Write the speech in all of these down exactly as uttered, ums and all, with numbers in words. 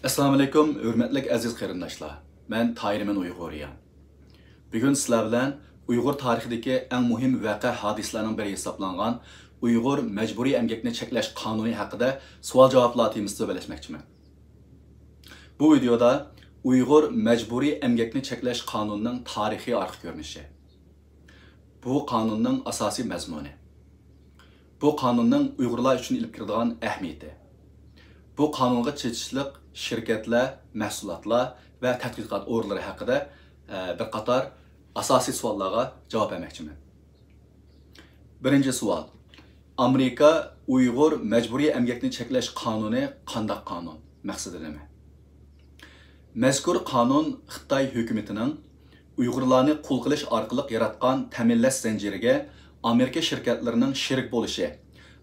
ئەسسالامۇئەلەيكۇم، ھۆرمەتلىك ئەزىز قېرىنداشلار. مەن تاھىرمەن ئۇيغۇرىيان. بۈگۈن سىلەر بىلەن ئۇيغۇر تارىخىدىكى ئەڭ مۇھىم ۋەقە ھادىسىلەرنىڭ بىرى ھېسابلانغان ئۇيغۇر مەجبۇرىي ئەمگەكنى چەكلەش قانۇنى ھەققىدە سوئال-جاۋابلار تېمىسىدا سۆزلەشمەكچىمەن. بۇ ۋىدېيودا ئۇيغۇر مەجبۇرىي ئەمگەكنى چەكلەش قانۇنىنىڭ تارىخىي ئارقا كۆرۈنۈشى، بۇ قانۇننىڭ ئاساسىي مەزمۇنى، بۇ قانۇننىڭ ئۇيغۇرلار ئۈچۈن ئېلىپ كېلىدىغان ئەھمىيىتى، بۇ قانۇنغا چېتىشلىق شىركەتلەر، مەھسۇلاتلار ۋە تەتقىقات ئورۇنلىرى ھەققىدە، ئە، بىر قاتار ئاساسىي سوئاللارغا جاۋاب بەرمەكچىمەن. بىرىنچى سوئال. ئامېرىكا ئۇيغۇر مەجبۇرىي ئەمگەكنى چەكلەش قانۇنى قانداق قانۇن؟ مەقسىتى نېمە؟ مەزكۇر قانۇن خىتاي ھۆكۈمىتىنىڭ ئۇيغۇرلارنى قۇل قىلىش ئارقىلىق ياراتقان تەمىنلەش زەنجىرىگە ئامېرىكا شىركەتلىرىنىڭ شېرىك بولۇشى،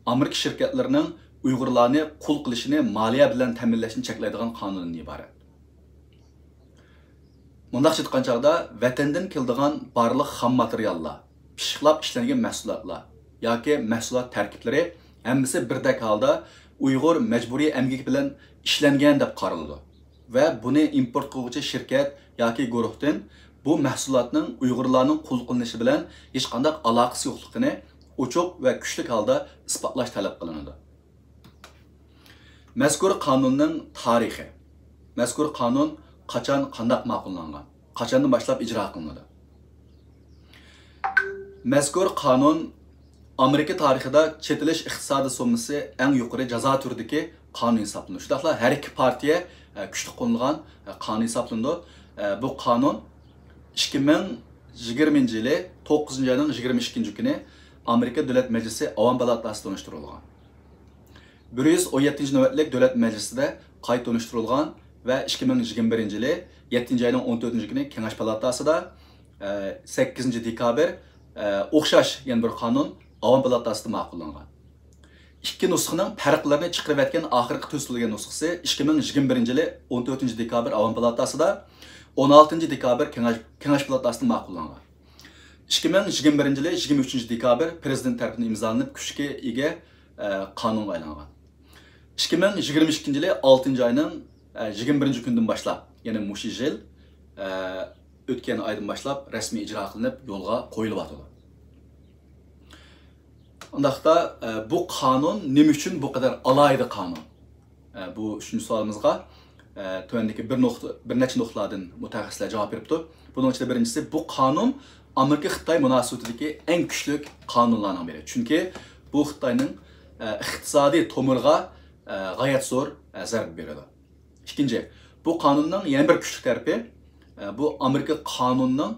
ئامېرىكا شىركەتلىرىنىڭ ئۇيغۇرلارنى قۇل قىلىشىنى مالىيە بىلەن تەمىنلەشنى چەكلەيدىغان قانۇندىن ئىبارەت. مۇنداقچە ئېيتقان چاغدا، ۋەتەندىن كېلىدىغان بارلىق خام ماتېرىياللار، پىششىقلاپ ئىشلەنگەن مەھسۇلاتلار ياكى مەھسۇلات تەركىبلىرى ھەممىسى بىردەك ھالدا ئۇيغۇر مەجبۇرىي ئەمگىكى بىلەن ئىشلەنگەن دەپ قارىلىدۇ ۋە بۇنى ئىمپورت قىلغۇچى شىركەت ياكى گۇرۇھتىن بۇ مەھسۇلاتنىڭ ئۇيغۇرلارنىڭ قۇل قىلىنىشى بىلەن ھېچقانداق ئالاقىسى يوقلۇقىنى ئوچۇق ۋە كۈچلۈك ھالدا ئىسپاتلاش تەلەپ قىلىنىدۇ. مەزكۇر قانۇننىڭ تارىخى. مەزكۇر قانۇن قاچان، قانداق ماقۇللانغان؟ قاچاندىن باشلاپ ئىجرا قىلىنىدۇ؟ مەزكۇر قانۇن ئامېرىكا تارىخىدا چېتىلىش ئىقتىسادىي سوممىسى ئەڭ يۇقىرى جازا تۈرىدىكى قانۇن ھېسابلىنىدۇ. شۇنداقلا ھەر ئىككى پارتىيە، ئە، كۈچلۈك قوللىغان، ئە، قانۇن ھېسابلىنىدۇ. ئە، بۇ قانۇن ئىككى مىڭ يىگىرمىنچى يىلى توققۇزىنچى ئاينىڭ يىگىرمە ئىككىنچى كۈنى ئامېرىكا دۆلەت مەجلىسى ئاۋام پالاتاسىدا تونۇشتۇرۇلغان. بىر يۈز ئون يەتتىنچى نۆۋەتلىك دۆلەت مەجلىسىدە قايتا تونۇشتۇرۇلغان ۋە ئىككى مىڭ يىگىرمە بىرىنچى يىلى يەتتىنچى ئاينىڭ ئون تۆتىنچى كۈنى كېڭەش پالاتاسىدا، ئە، سەككىزىنچى دېكابىر، ئە، ئوخشاش يەنە بىر قانۇن ئاۋام پالاتاسىدا ماقۇللانغان. ئىككى نۇسخىنىڭ پەرقلىرىنى چىقىرىۋەتكەن ئاخىرقى تۈزىتىلگەن نۇسخىسى ئىككى مىڭ يىگىرمە بىرىنچى يىلى ئون تۆتىنچى دېكابىر ئاۋام پالاتاسىدا، ئون ئالتىنچى دېكابىر كېڭەش، كېڭەش پالاتاسىدا ماقۇللانغان. ئىككى مىڭ يىگىرمە بىرىنچى يىلى يىگىرمە ئۈچىنچى دېكابىر پىرېزىدېنت تەرىپىدىن ئىمزالىنىپ كۈچكە ئىگە، ئە، قانۇنغا ئايلانغان. ئىككى مىڭ يىگىرمە ئىككىنچى يىلى ئالتىنچى ئاينىڭ، ئە، يىگىرمە بىرىنچى كۈنىدىن باشلاپ، يەنى مۇشۇ يىل، ئە، ئۆتكەن ئايدىن باشلاپ رەسمىي ئىجرا قىلىنىپ يولغا قويۇلۇۋاتىدۇ. ئۇنداقتا، ئە، بۇ قانۇن نېمە ئۈچۈن بۇ قەدەر ئالاھىدە قانۇن؟ ئە، بۇ ئۈچىنچى سوئالىمىزغا، ئە، تۆۋەندىكى بىر نۇقتا، بىر نەچچە نۇقتىلاردىن مۇتەخەسسىسلەر جاۋاب بېرىپتۇ. بۇنىڭ ئىچىدە بىرىنچىسى، بۇ قانۇن ئامېرىكا-خىتاي مۇناسىۋىتىدىكى ئەڭ كۈچلۈك قانۇنلارنىڭ بىرى. چۈنكى بۇ خىتاينىڭ، ئە، ئىقتىسادىي تومۇرىغا، ئە، غايەت زور، ئە، زەربە بېرىدۇ. ئىككىنچى، بۇ قانۇننىڭ يەنە بىر كۈچلۈك تەرىپى، ئە، بۇ ئامېرىكا قانۇنىنىڭ،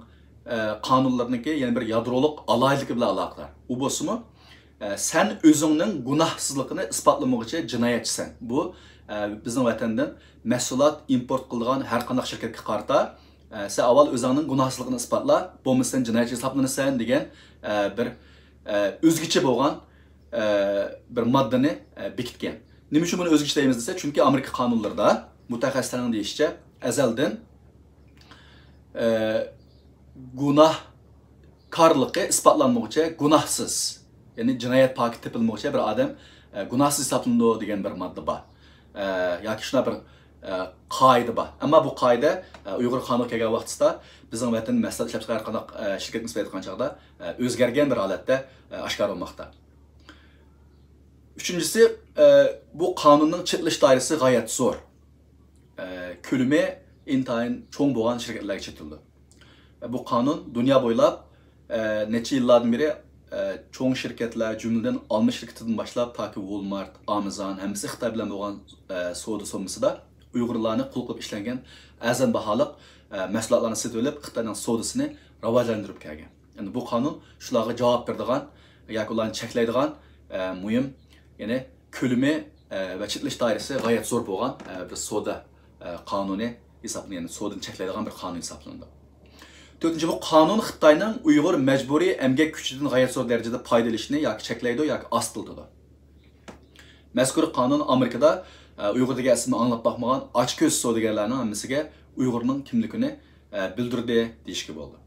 ئە، قانۇنلىرىنىڭكى يەنە بىر يادرولۇق ئالاھىدىلىكى بىلەن ئالاقىدار. ئۇ بولسىمۇ، ئە، سەن ئۆزۈڭنىڭ گۇناھسىزلىقىنى ئىسپاتلىمىغۇچە جىنايەتچىسەن. بۇ، ئە، بىزنىڭ ۋەتەندىن مەھسۇلات ئىمپورت قىلىدىغان ھەر قانداق شىركەتكە قارىتا، ئە، سەن ئاۋۋال ئۆزۈڭنىڭ گۇناھسىزلىقىنى ئىسپاتلا، بولمىسا سەن جىنايەتچى ھېسابلىنىسەن دېگەن، ئە، بىر، ئە، ئۆزگىچە بولغان، ئە، بىر ماددىنى، ئە، بېكىتكەن. نېمە ئۈچۈن بۇنى ئۆزگىچە دەيمىز دېسە، چۈنكى ئامېرىكا قانۇنلىرىدا مۇتەخەسسىسلەرنىڭ دېيىشىچە، ئەزەلدىن، ئە، گۇناھكارلىقى ئىسپاتلانمىغۇچە گۇناھسىز، يەنى جىنايەت پاكىتى تېپىلمىغۇچە بىر ئادەم، ئە، گۇناھسىز ھېسابلىنىدۇ دېگەن بىر ماددا بار. ئە، ياكى شۇنداق بىر، ئە، قائىدە بار. ئەمما بۇ قائىدە، ئە، ئۇيغۇر قانۇنىغا كەلگەن ۋاقتىدا بىزنىڭ ۋەتەن مەھسۇلات ئىشلەپچىقارغان قانداق، ئە، شىركەتنى نىسبەت ئېيتقان چاغدا، ئە، ئۆزگەرگەن بىر ھالەتتە، ئە، ئاشكارا بولماقتا. ئۈچىنچىسى، ئە، بۇ قانۇننىڭ چېتىلىش دائىرىسى غايەت زور. ئە، كۆلىمى ئىنتايىن چوڭ بولغان شىركەتلەرگە چېتىلىدۇ. ئە، بۇ قانۇن دۇنيا بويلاپ، ئە، نەچچە يىللاردىن بېرى، ئە، چوڭ شىركەتلەر، جۈملىدىن ئالما شىركىتىدىن باشلاپ تاكى ۋولمارت، ئامازون ھەممىسى خىتاي بىلەن بولغان، ئە، سودا سوممىسىدا ئۇيغۇرلارنى قۇل قىلىپ ئىشلەنگەن ئەرزان باھالىق، ئە، مەھسۇلاتلارنى سېتىۋېلىپ خىتاينىڭ سودىسىنى راۋاجلاندۇرۇپ كەلگەن. يەنى بۇ قانۇن شۇلارغا جاۋاب بېرىدىغان ياكى ئۇلارنى چەكلەيدىغان، ئە، مۇھىم، يەنى كۆلىمى، ئە، ۋە چېتىلىش دائىرىسى غايەت زور بولغان، ئە، بىر سودا، ئە، قانۇنى ھېسابلىنىدۇ، يەنى سودىنى چەكلەيدىغان بىر قانۇن ھېسابلىنىدۇ. تۆتىنچى، بۇ قانۇن خىتاينىڭ ئۇيغۇر مەجبۇرىي ئەمگەك كۈچىدىن غايەت زور دەرىجىدە پايدىلىنىشىنى ياكى چەكلەيدۇ ياكى ئاستىلىتىدۇ. مەزكۇر قانۇن ئامېرىكىدا، ئە، ئۇيغۇر دېگەن ئىسىمنى ئاڭلاپ باقمىغان ئاچكۆز سودىگەرلەرنىڭ ھەممىسىگە ئۇيغۇرنىڭ كىملىكىنى، ئە، بىلدۈردى دېيىشكە بولىدۇ.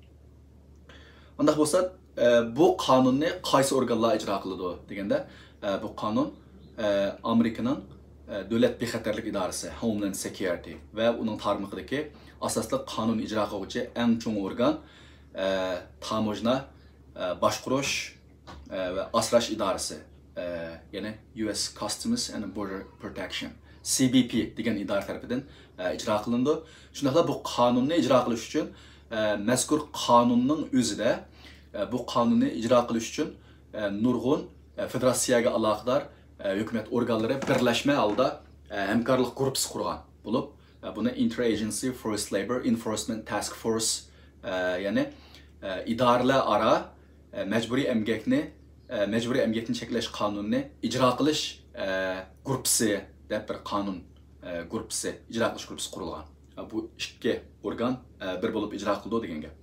ئۇنداق بولسا، ئە، بۇ قانۇننى قايسى ئورگانلار ئىجرا قىلىدۇ دېگەندە، ئە، بۇ قانۇن، ئە، ئامېرىكىنىڭ، دۆلەت بىخەتەرلىك ئىدارىسى، Homeland Security، ۋە ئۇنىڭ تارمىقىدىكى ئاساسلىق قانۇن ئىجرا قىلغۇچى ئەڭ چوڭ ئورگان، ئە، تاموژنا، ئە، باشقۇرۇش، ئە، ۋە ئاسراش ئىدارىسى، ئە، يەنى يۇ ئېس Customs and Border Protection، سى بى پى دېگەن ئىدارە تەرىپىدىن، ئە، ئىجرا قىلىنىدۇ. شۇنداقلا بۇ قانۇننى ئىجرا قىلىش ئۈچۈن، ئە، مەزكۇر قانۇننىڭ ئۆزىدە، ئە، بۇ قانۇننى ئىجرا قىلىش ئۈچۈن، ئە، نۇرغۇن، ئە، فېدېراتسىيەگە ئالاقىدار، ئە، ھۆكۈمەت ئورگانلىرى بىرلەشمە ھالدا، ئە، ھەمكارلىق گۇرۇپپىسى قۇرغان بولۇپ، ئە، بۇنى Interagency Forced Labor Enforcement Task Force، ئە، يەنى، ئە، ئىدارىلەر ئارا، ئە، مەجبۇرىي ئەمگەكنى، ئە، مەجبۇرىي ئەمگەكنى چەكلەش قانۇنىنى ئىجرا قىلىش، ئە، گۇرۇپپىسى دەپ بىر قانۇن، ئە، گۇرۇپپىسى، ئىجرا قىلىش گۇرۇپپىسى قۇرۇلغان. ئە، بۇ ئىككى ئورگان، ئە، بىر بولۇپ ئىجرا قىلىدۇ دېگەن گەپ.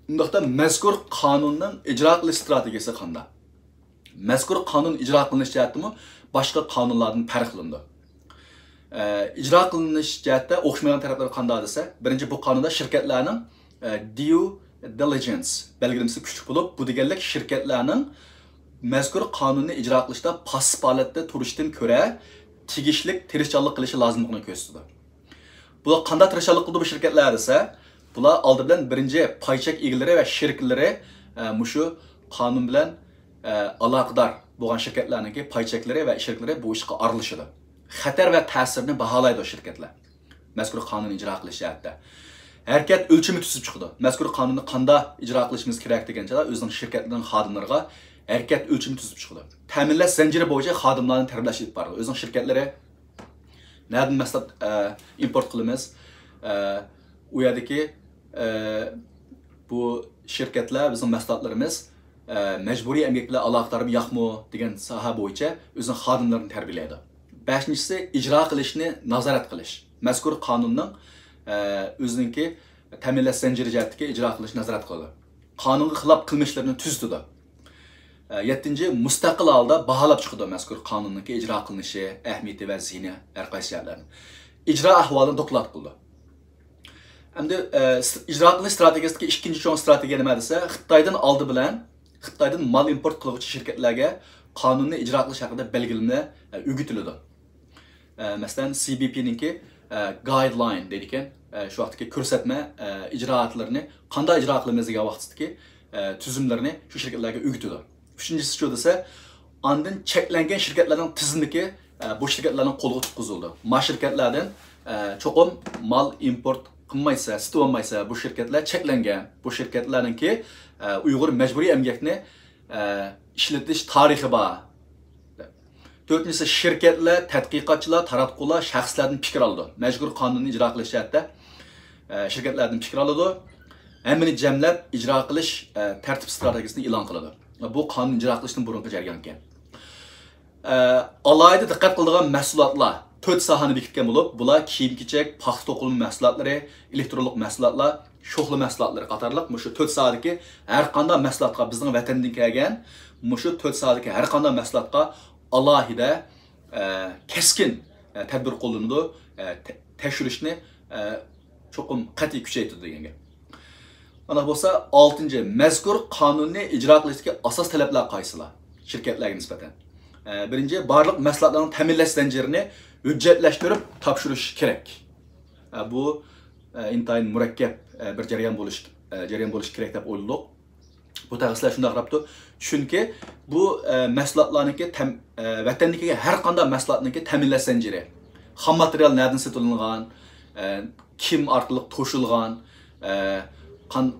ئۇنداقتا مەزكۇر قانۇننىڭ ئىجرا قىلىش ئىستراتېگىيىسى قانداق؟ مەزكۇر قانۇن ئىجرا قىلىنىش جەھەتتىمۇ باشقا قانۇنلاردىن پەرقلىنىدۇ. ئە، ئىجرا قىلىنىش جەھەتتە ئوخشىمايدىغان تەرەپلىرى قانداق دېسە، بىرىنچى، بۇ قانۇندا شىركەتلەرنىڭ، ئە، due diligence بەلگىلىمىسى كۈچلۈك بولۇپ، بۇ دېگەنلىك شىركەتلەرنىڭ مەزكۇر قانۇننى ئىجرا قىلىشتا پاسسىپ ھالەتتە تۇرۇشتىن كۆرە تېگىشلىك تىرىشچانلىق قىلىشى لازىملىقىنى كۆرسىتىدۇ. بۇلار قانداق تىرىشچانلىق قىلىدۇ بۇ شىركەتلەر دېسە، بۇلار ئالدى بىلەن بىرىنچى پاي چەك ئىگىلىرى ۋە شېرىكلىرى، ئە، مۇشۇ قانۇن بىلەن، ئە، ئالاقىدار بولغان شىركەتلەرنىڭكى پاي چەكلىرى ۋە شېرىكلىرى بۇ ئىشقا ئارىلىشىدۇ. خەتەر ۋە تەسىرىنى باھالايدۇ شىركەتلەر. مەزكۇر قانۇننى ئىجرا قىلىش جەھەتتە ھەرىكەت ئۆلچىمى تۈزۈپ چىقىدۇ. مەزكۇر قانۇننى قانداق ئىجرا قىلىشىمىز كېرەك دېگەن چاغدا ئۆزىنىڭ شىركەتلىرىنىڭ خادىملىرىغا ھەرىكەت ئۆلچىمى تۈزۈپ چىقىدۇ. تەمىنلەش زەنجىرى بويىچە خادىملارنى تەربىيەلەش ئېلىپ بارىدۇ. ئۆزىنىڭ شىركەتلىرى نەدىن مەھسۇلات، ئە، ئىمپورت قىلىمىز؟ ئە، ئۇ يەردىكى، ئە، بۇ شىركەتلەر بىزنىڭ مەھسۇلاتلىرىمىز، ئە، مەجبۇرىي ئەمگەك بىلەن ئالاقىدارمۇ ياقمۇ دېگەن ساھە بويىچە ئۆزىنىڭ خادىملىرىنى تەربىيەلەيدۇ. بەشىنچىسى، ئىجرا قىلىشنى نازارەت قىلىش. مەزكۇر قانۇننىڭ، ئە، ئۆزىنىڭكى تەمىنلەش زەنجىرى جەھەتتىكى ئىجرا قىلىشنى نازارەت قىلىدۇ. قانۇنغا خىلاپ قىلمىشلىرىنى تۈزىتىدۇ. ئە، يەتتىنچى، مۇستەقىل ھالدا باھالاپ چىقىدۇ مەزكۇر قانۇننىڭكى ئىجرا قىلىنىشى، ئەھمىيىتى ۋە زىيىنى ھەر قايسى جەھەتلەردىن. ئىجرا ئەھۋالىنى دوكلات قىلىدۇ. ئەمدى، ئە، س-، ئىجرا قىلىش ئىستراتېگىيەسىدىكى ئىككىنچى چوڭ ئىستراتېگىيە نېمە دېسە، خىتايدىن ئالدى بىلەن، خىتايدىن مال ئىمپورت قىلغۇچى شىركەتلەرگە قانۇننى ئىجرا قىلىش ھەققىدە بەلگىلىمىلەر، ئە، ئۆگىتىلىدۇ. ئە، مەسىلەن، سى بى پى نىڭكى، ئە، گايدلاين دەيدىكەن، ئە، شۇ ۋاقىتتىكى كۆرسەتمە، ئە، ئىجرائاتلىرىنى قانداق ئىجرا قىلىمىز دېگەن ۋاقىتتىكى، ئە، تۈزۈملىرىنى شۇ شىركەتلەرگە ئۆگىتىدۇ. ئۈچىنچىسى شۇ دېسە، ئاندىن چەكلەنگەن شىركەتلەرنىڭ تىزىملىكى، ئە، بۇ شىركەتلەرنىڭ قولىغا تۇتقۇزۇلىدۇ. ما شىركەتلەردىن، ئە، چوقۇم مال ئىمپورت قىلمايسىلەر، سېتىۋالمايسىلەر. بۇ شىركەتلەر چەكلەنگەن. بۇ شىركەتلەرنىڭكى، ئە، ئۇيغۇر مەجبۇرىي ئەمگەكنى، ئە، ئىشلىتىش تارىخى بار. تۆتىنچىسى، شىركەتلەر، تەتقىقاتچىلار، تاراتقۇلار شەخسلەردىن پىكىر ئالىدۇ. مەزكۇر قانۇننى ئىجرا قىلىش جەھەتتە، ئە، شىركەتلەردىن پىكىر ئالىدۇ. ھەممىنى جەملەپ ئىجرا قىلىش، ئە، تەرتىپ ئىستراتېگىيەسىنى ئېلان قىلىدۇ. بۇ قانۇن ئىجرا قىلىشتىن بۇرۇنقى جەريانكەن. ئە، ئالاھىدە دىققەت قىلىدىغان مەھسۇلاتلار، تۆت ساھەنى بېكىتكەن بولۇپ، بۇلار كىيىم-كېچەك، پاختا توقۇلما مەھسۇلاتلىرى، ئېلېكترونلۇق مەھسۇلاتلار، شوخلا مەھسۇلاتلىرى قاتارلىق مۇشۇ تۆت ساھەدىكى ھەر قانداق مەھسۇلاتقا، بىزنىڭ ۋەتەندىن كەلگەن مۇشۇ تۆت ساھەدىكى ھەر قانداق مەھسۇلاتقا ئالاھىدە، ئە، كەسكىن، ئە، تەدبىر قوللىنىدۇ، ئە، تە-، تەكشۈرۈشنى، ئە، چوقۇم قەتئىي كۈچەيتىدۇ دېگەن گەپ. ئانداق بولسا، ئالتىنچى، مەزكۇر قانۇننى ئىجرا قىلىشتىكى ئاساس تەلەپلەر قايسىلار؟ شىركەتلەرگە نىسبەتەن. ئە، بىرىنچى، بارلىق مەھسۇلاتلارنىڭ تەمىنلەش زەنجىرىنى ھۆججەتلەشتۈرۈپ تاپشۇرۇش كېرەك. ئە، بۇ، ئە، ئىنتايىن مۇرەككەپ، ئە، بىر جەريان بولۇش، ئە، جەريان بولۇش كېرەك دەپ ئويلىدۇق. بۇ تەخەسسۇسلەر شۇنداق قاراپتۇ. چۈنكى بۇ، ئە، مەھسۇلاتلارنىڭكى تەم-، ئە، ۋەتەندىكى ھەر قانداق مەھسۇلاتنىڭكى تەمىنلەش زەنجىرى. خام ماتېرىيال نەدىن سېتىۋېلىنغان، ئە، كىم ئارقىلىق توشۇلغان، ئە، قان-،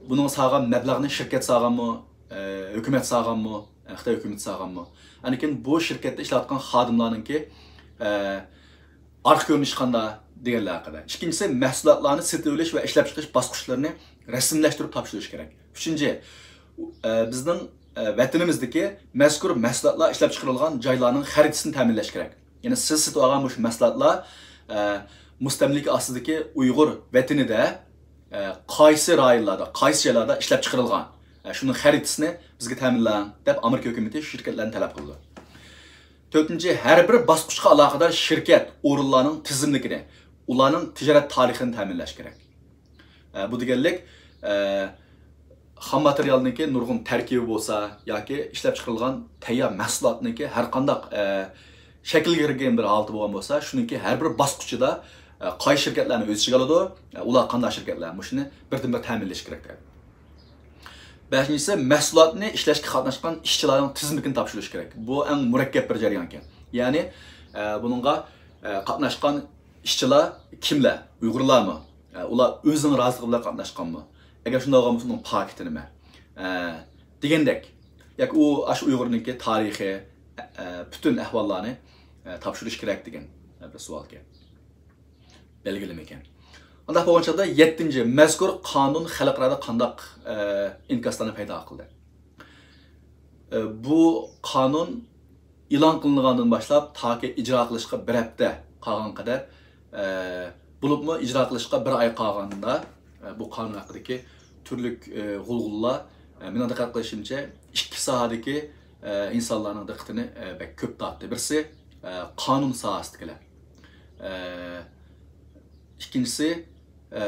بۇنىڭ سالغان مەبلەغنى شىركەت سالغانمۇ، ئە، ھۆكۈمەت سالغانمۇ، ئە، خىتاي ھۆكۈمىتى سالغانمۇ. ئاندىن كېيىن بۇ شىركەتتە ئىشلەۋاتقان خادىملارنىڭكى، ئە، ئارقا كۆرۈنۈشى قانداق دېگەنلەر ھەققىدە. ئىككىنچىسى، مەھسۇلاتلارنى سېتىۋېلىش ۋە ئىشلەپچىقىرىش باسقۇچلىرىنى رەسىملەشتۈرۈپ تاپشۇرۇش كېرەك. ئۈچىنچى، ئە، بىزنىڭ، ئە، ۋەتىنىمىزدىكى مەزكۇر مەھسۇلاتلار ئىشلەپچىقىرىلغان جايلارنىڭ خەرىتىسىنى تەمىنلەش كېرەك. يەنى سىز سېتىۋالغان مۇشۇ مەھسۇلاتلار، ئە، مۇستەملىكە ئاستىدىكى ئۇيغۇر ۋەتىنىدە، ئە، قايسى رايونلاردا، قايسى جايلاردا ئىشلەپچىقىرىلغان، ئە، شۇنىڭ خەرىتىسىنى بىزگە تەمىنلەڭ، دەپ ئامېرىكا ھۆكۈمىتى شىركەتلەرنى تەلەپ قىلىدۇ. تۆتىنچى، ھەر بىر باسقۇچقا ئالاقىدار شىركەت، ئورۇنلارنىڭ تىزىملىكىنى، ئۇلارنىڭ تىجارەت تارىخىنى تەمىنلەش كېرەك. ئە، بۇ دېگەنلىك، ئە، خام ماتېرىيالنىڭكى نۇرغۇن تەركىبى بولسا ياكى ئىشلەپچىقىرىلغان تەييار مەھسۇلاتنىڭكى ھەر قانداق، ئە، شەكىلگە كىرگەن بىر ھالىتى بولغان بولسا، شۇنىڭكى ھەر بىر باسقۇچىدا، ئە، قايسى شىركەتلەرنى ئۆز ئىچىگە ئالىدۇ، ئە، ئۇلار قانداق شىركەتلەر، مۇشۇنى بىردىنبىر تەمىنلەش كېرەك دەيدۇ. بەشىنچىسى، مەھسۇلاتنى ئىشلەشكە قاتناشقان ئىشچىلارنىڭ تىزىملىكىنى تاپشۇرۇش كېرەك. بۇ ئەڭ مۇرەككەپ بىر جەريانكەن. يەنى، ئە، بۇنىڭغا، ئە، قاتناشقان ئىشچىلار كىملەر؟ ئۇيغۇرلارمۇ؟ ئە، ئۇلار ئۆزىنىڭ رازىلىقى بىلەن قاتناشقانمۇ؟ ئەگەر شۇنداق بولغان بولسا، ئۇنىڭ پاكىتى نېمە؟ ئە، دېگەندەك. ياكى ئۇ، ئاشۇ ئۇيغۇرنىڭكى تارىخى، ئە، پۈتۈن ئەھۋاللارنى، ئە، تاپشۇرۇش كېرەك دېگەن، ئە، بىر سوئالكەن. بەلگىلىمىكەن. ئۇنداق بولغان چاغدا يەتتىنچى، مەزكۇر قانۇن خەلقئارادا قانداق، ئە، ئىنكاسلارنى پەيدا قىلدى؟ ئە، بۇ قانۇن ئېلان قىلىنغاندىن باشلاپ تاكى ئىجرا قىلىشقا بىر ھەپتە قالغان قەدەر، ئە، بولۇپمۇ ئىجرا قىلىشقا بىر ئاي قالغاندا، ئە، بۇ قانۇن ھەققىدىكى تۈرلۈك، ئە، غۇلغۇلىلار، ئە، مېنىڭ دىققەت قىلىشىمچە، ئىككى ساھەدىكى، ئە، ئىنسانلارنىڭ دىققىتىنى، ئە، بەك كۆپ تارتتى. بىرسى، ئە، قانۇن ساھەسىدىكىلەر. ئە، ئىككىنچىسى، ئە،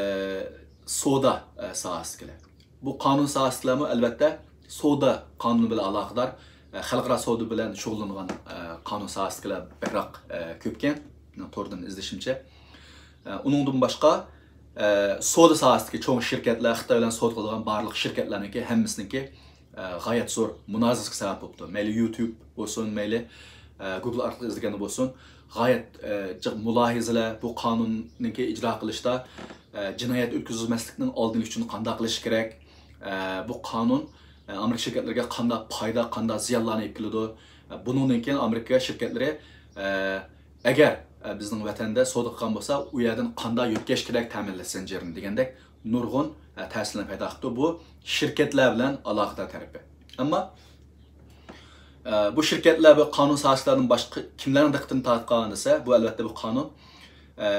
سودا، ئە، ساھەسىدىكىلەر. بۇ قانۇن ساھەسىدىكىلەرمۇ، ئەلۋەتتە، سودا قانۇنى بىلەن ئالاقىدار، ئە، خەلقئارا سودا بىلەن شۇغۇللىنىدىغان، ئە، قانۇن ساھەسىدىكىلەر بەكرەك، ئە، كۆپكەن، مېنىڭ توردىن ئىزدىشىمچە. ئە، ئۇنىڭدىن باشقا، ئە، سودا ساھەسىدىكى چوڭ شىركەتلەر، خىتاي بىلەن سودا قىلىدىغان بارلىق شىركەتلەرنىڭكى ھەممىسىنىڭكى، ئە، غايەت زور مۇنازىرىسىگە سەۋەب بوپتۇ. مەيلى يۇتۇب بولسۇن، مەيلى، ئە، گۇگل ئارقىلىق ئىزدىگەندە بولسۇن، غايەت، ئە، جىق مۇلاھىزىلەر، بۇ قانۇننىڭكى ئىجرا قىلىشتا، ئە، جىنايەت ئۆتكۈزمەسلىكنىڭ ئالدىنى ئېلىش ئۈچۈن قانداق قىلىش كېرەك؟ ئە، بۇ قانۇن، ئە، ئامېرىكا شىركەتلىرىگە قانداق پايدا، قانداق زىيانلارنى ئېلىپ كېلىدۇ؟ ئە، بۇنىڭدىن كېيىن ئامېرىكا شىركەتلىرى، ئە، ئەگەر، ئە، بىزنىڭ ۋەتەندە سودا قىلغان بولسا، ئۇ يەردىن قانداق يۆتكەش كېرەك تەمىنلەش زەنجىرىنى دېگەندەك نۇرغۇن، ئە، تەسىرلەرنى پەيدا قىپتۇ. بۇ شىركەتلەر بىلەن ئالاقىدار تەرىپى. ئەمما، ئە، بۇ شىركەتلەر ۋە قانۇن ساھەسىدىن باشقا كىملەرنىڭ دىققىتىنى تارتقان دېسە، بۇ ئەلۋەتتە بۇ قانۇن، ئە،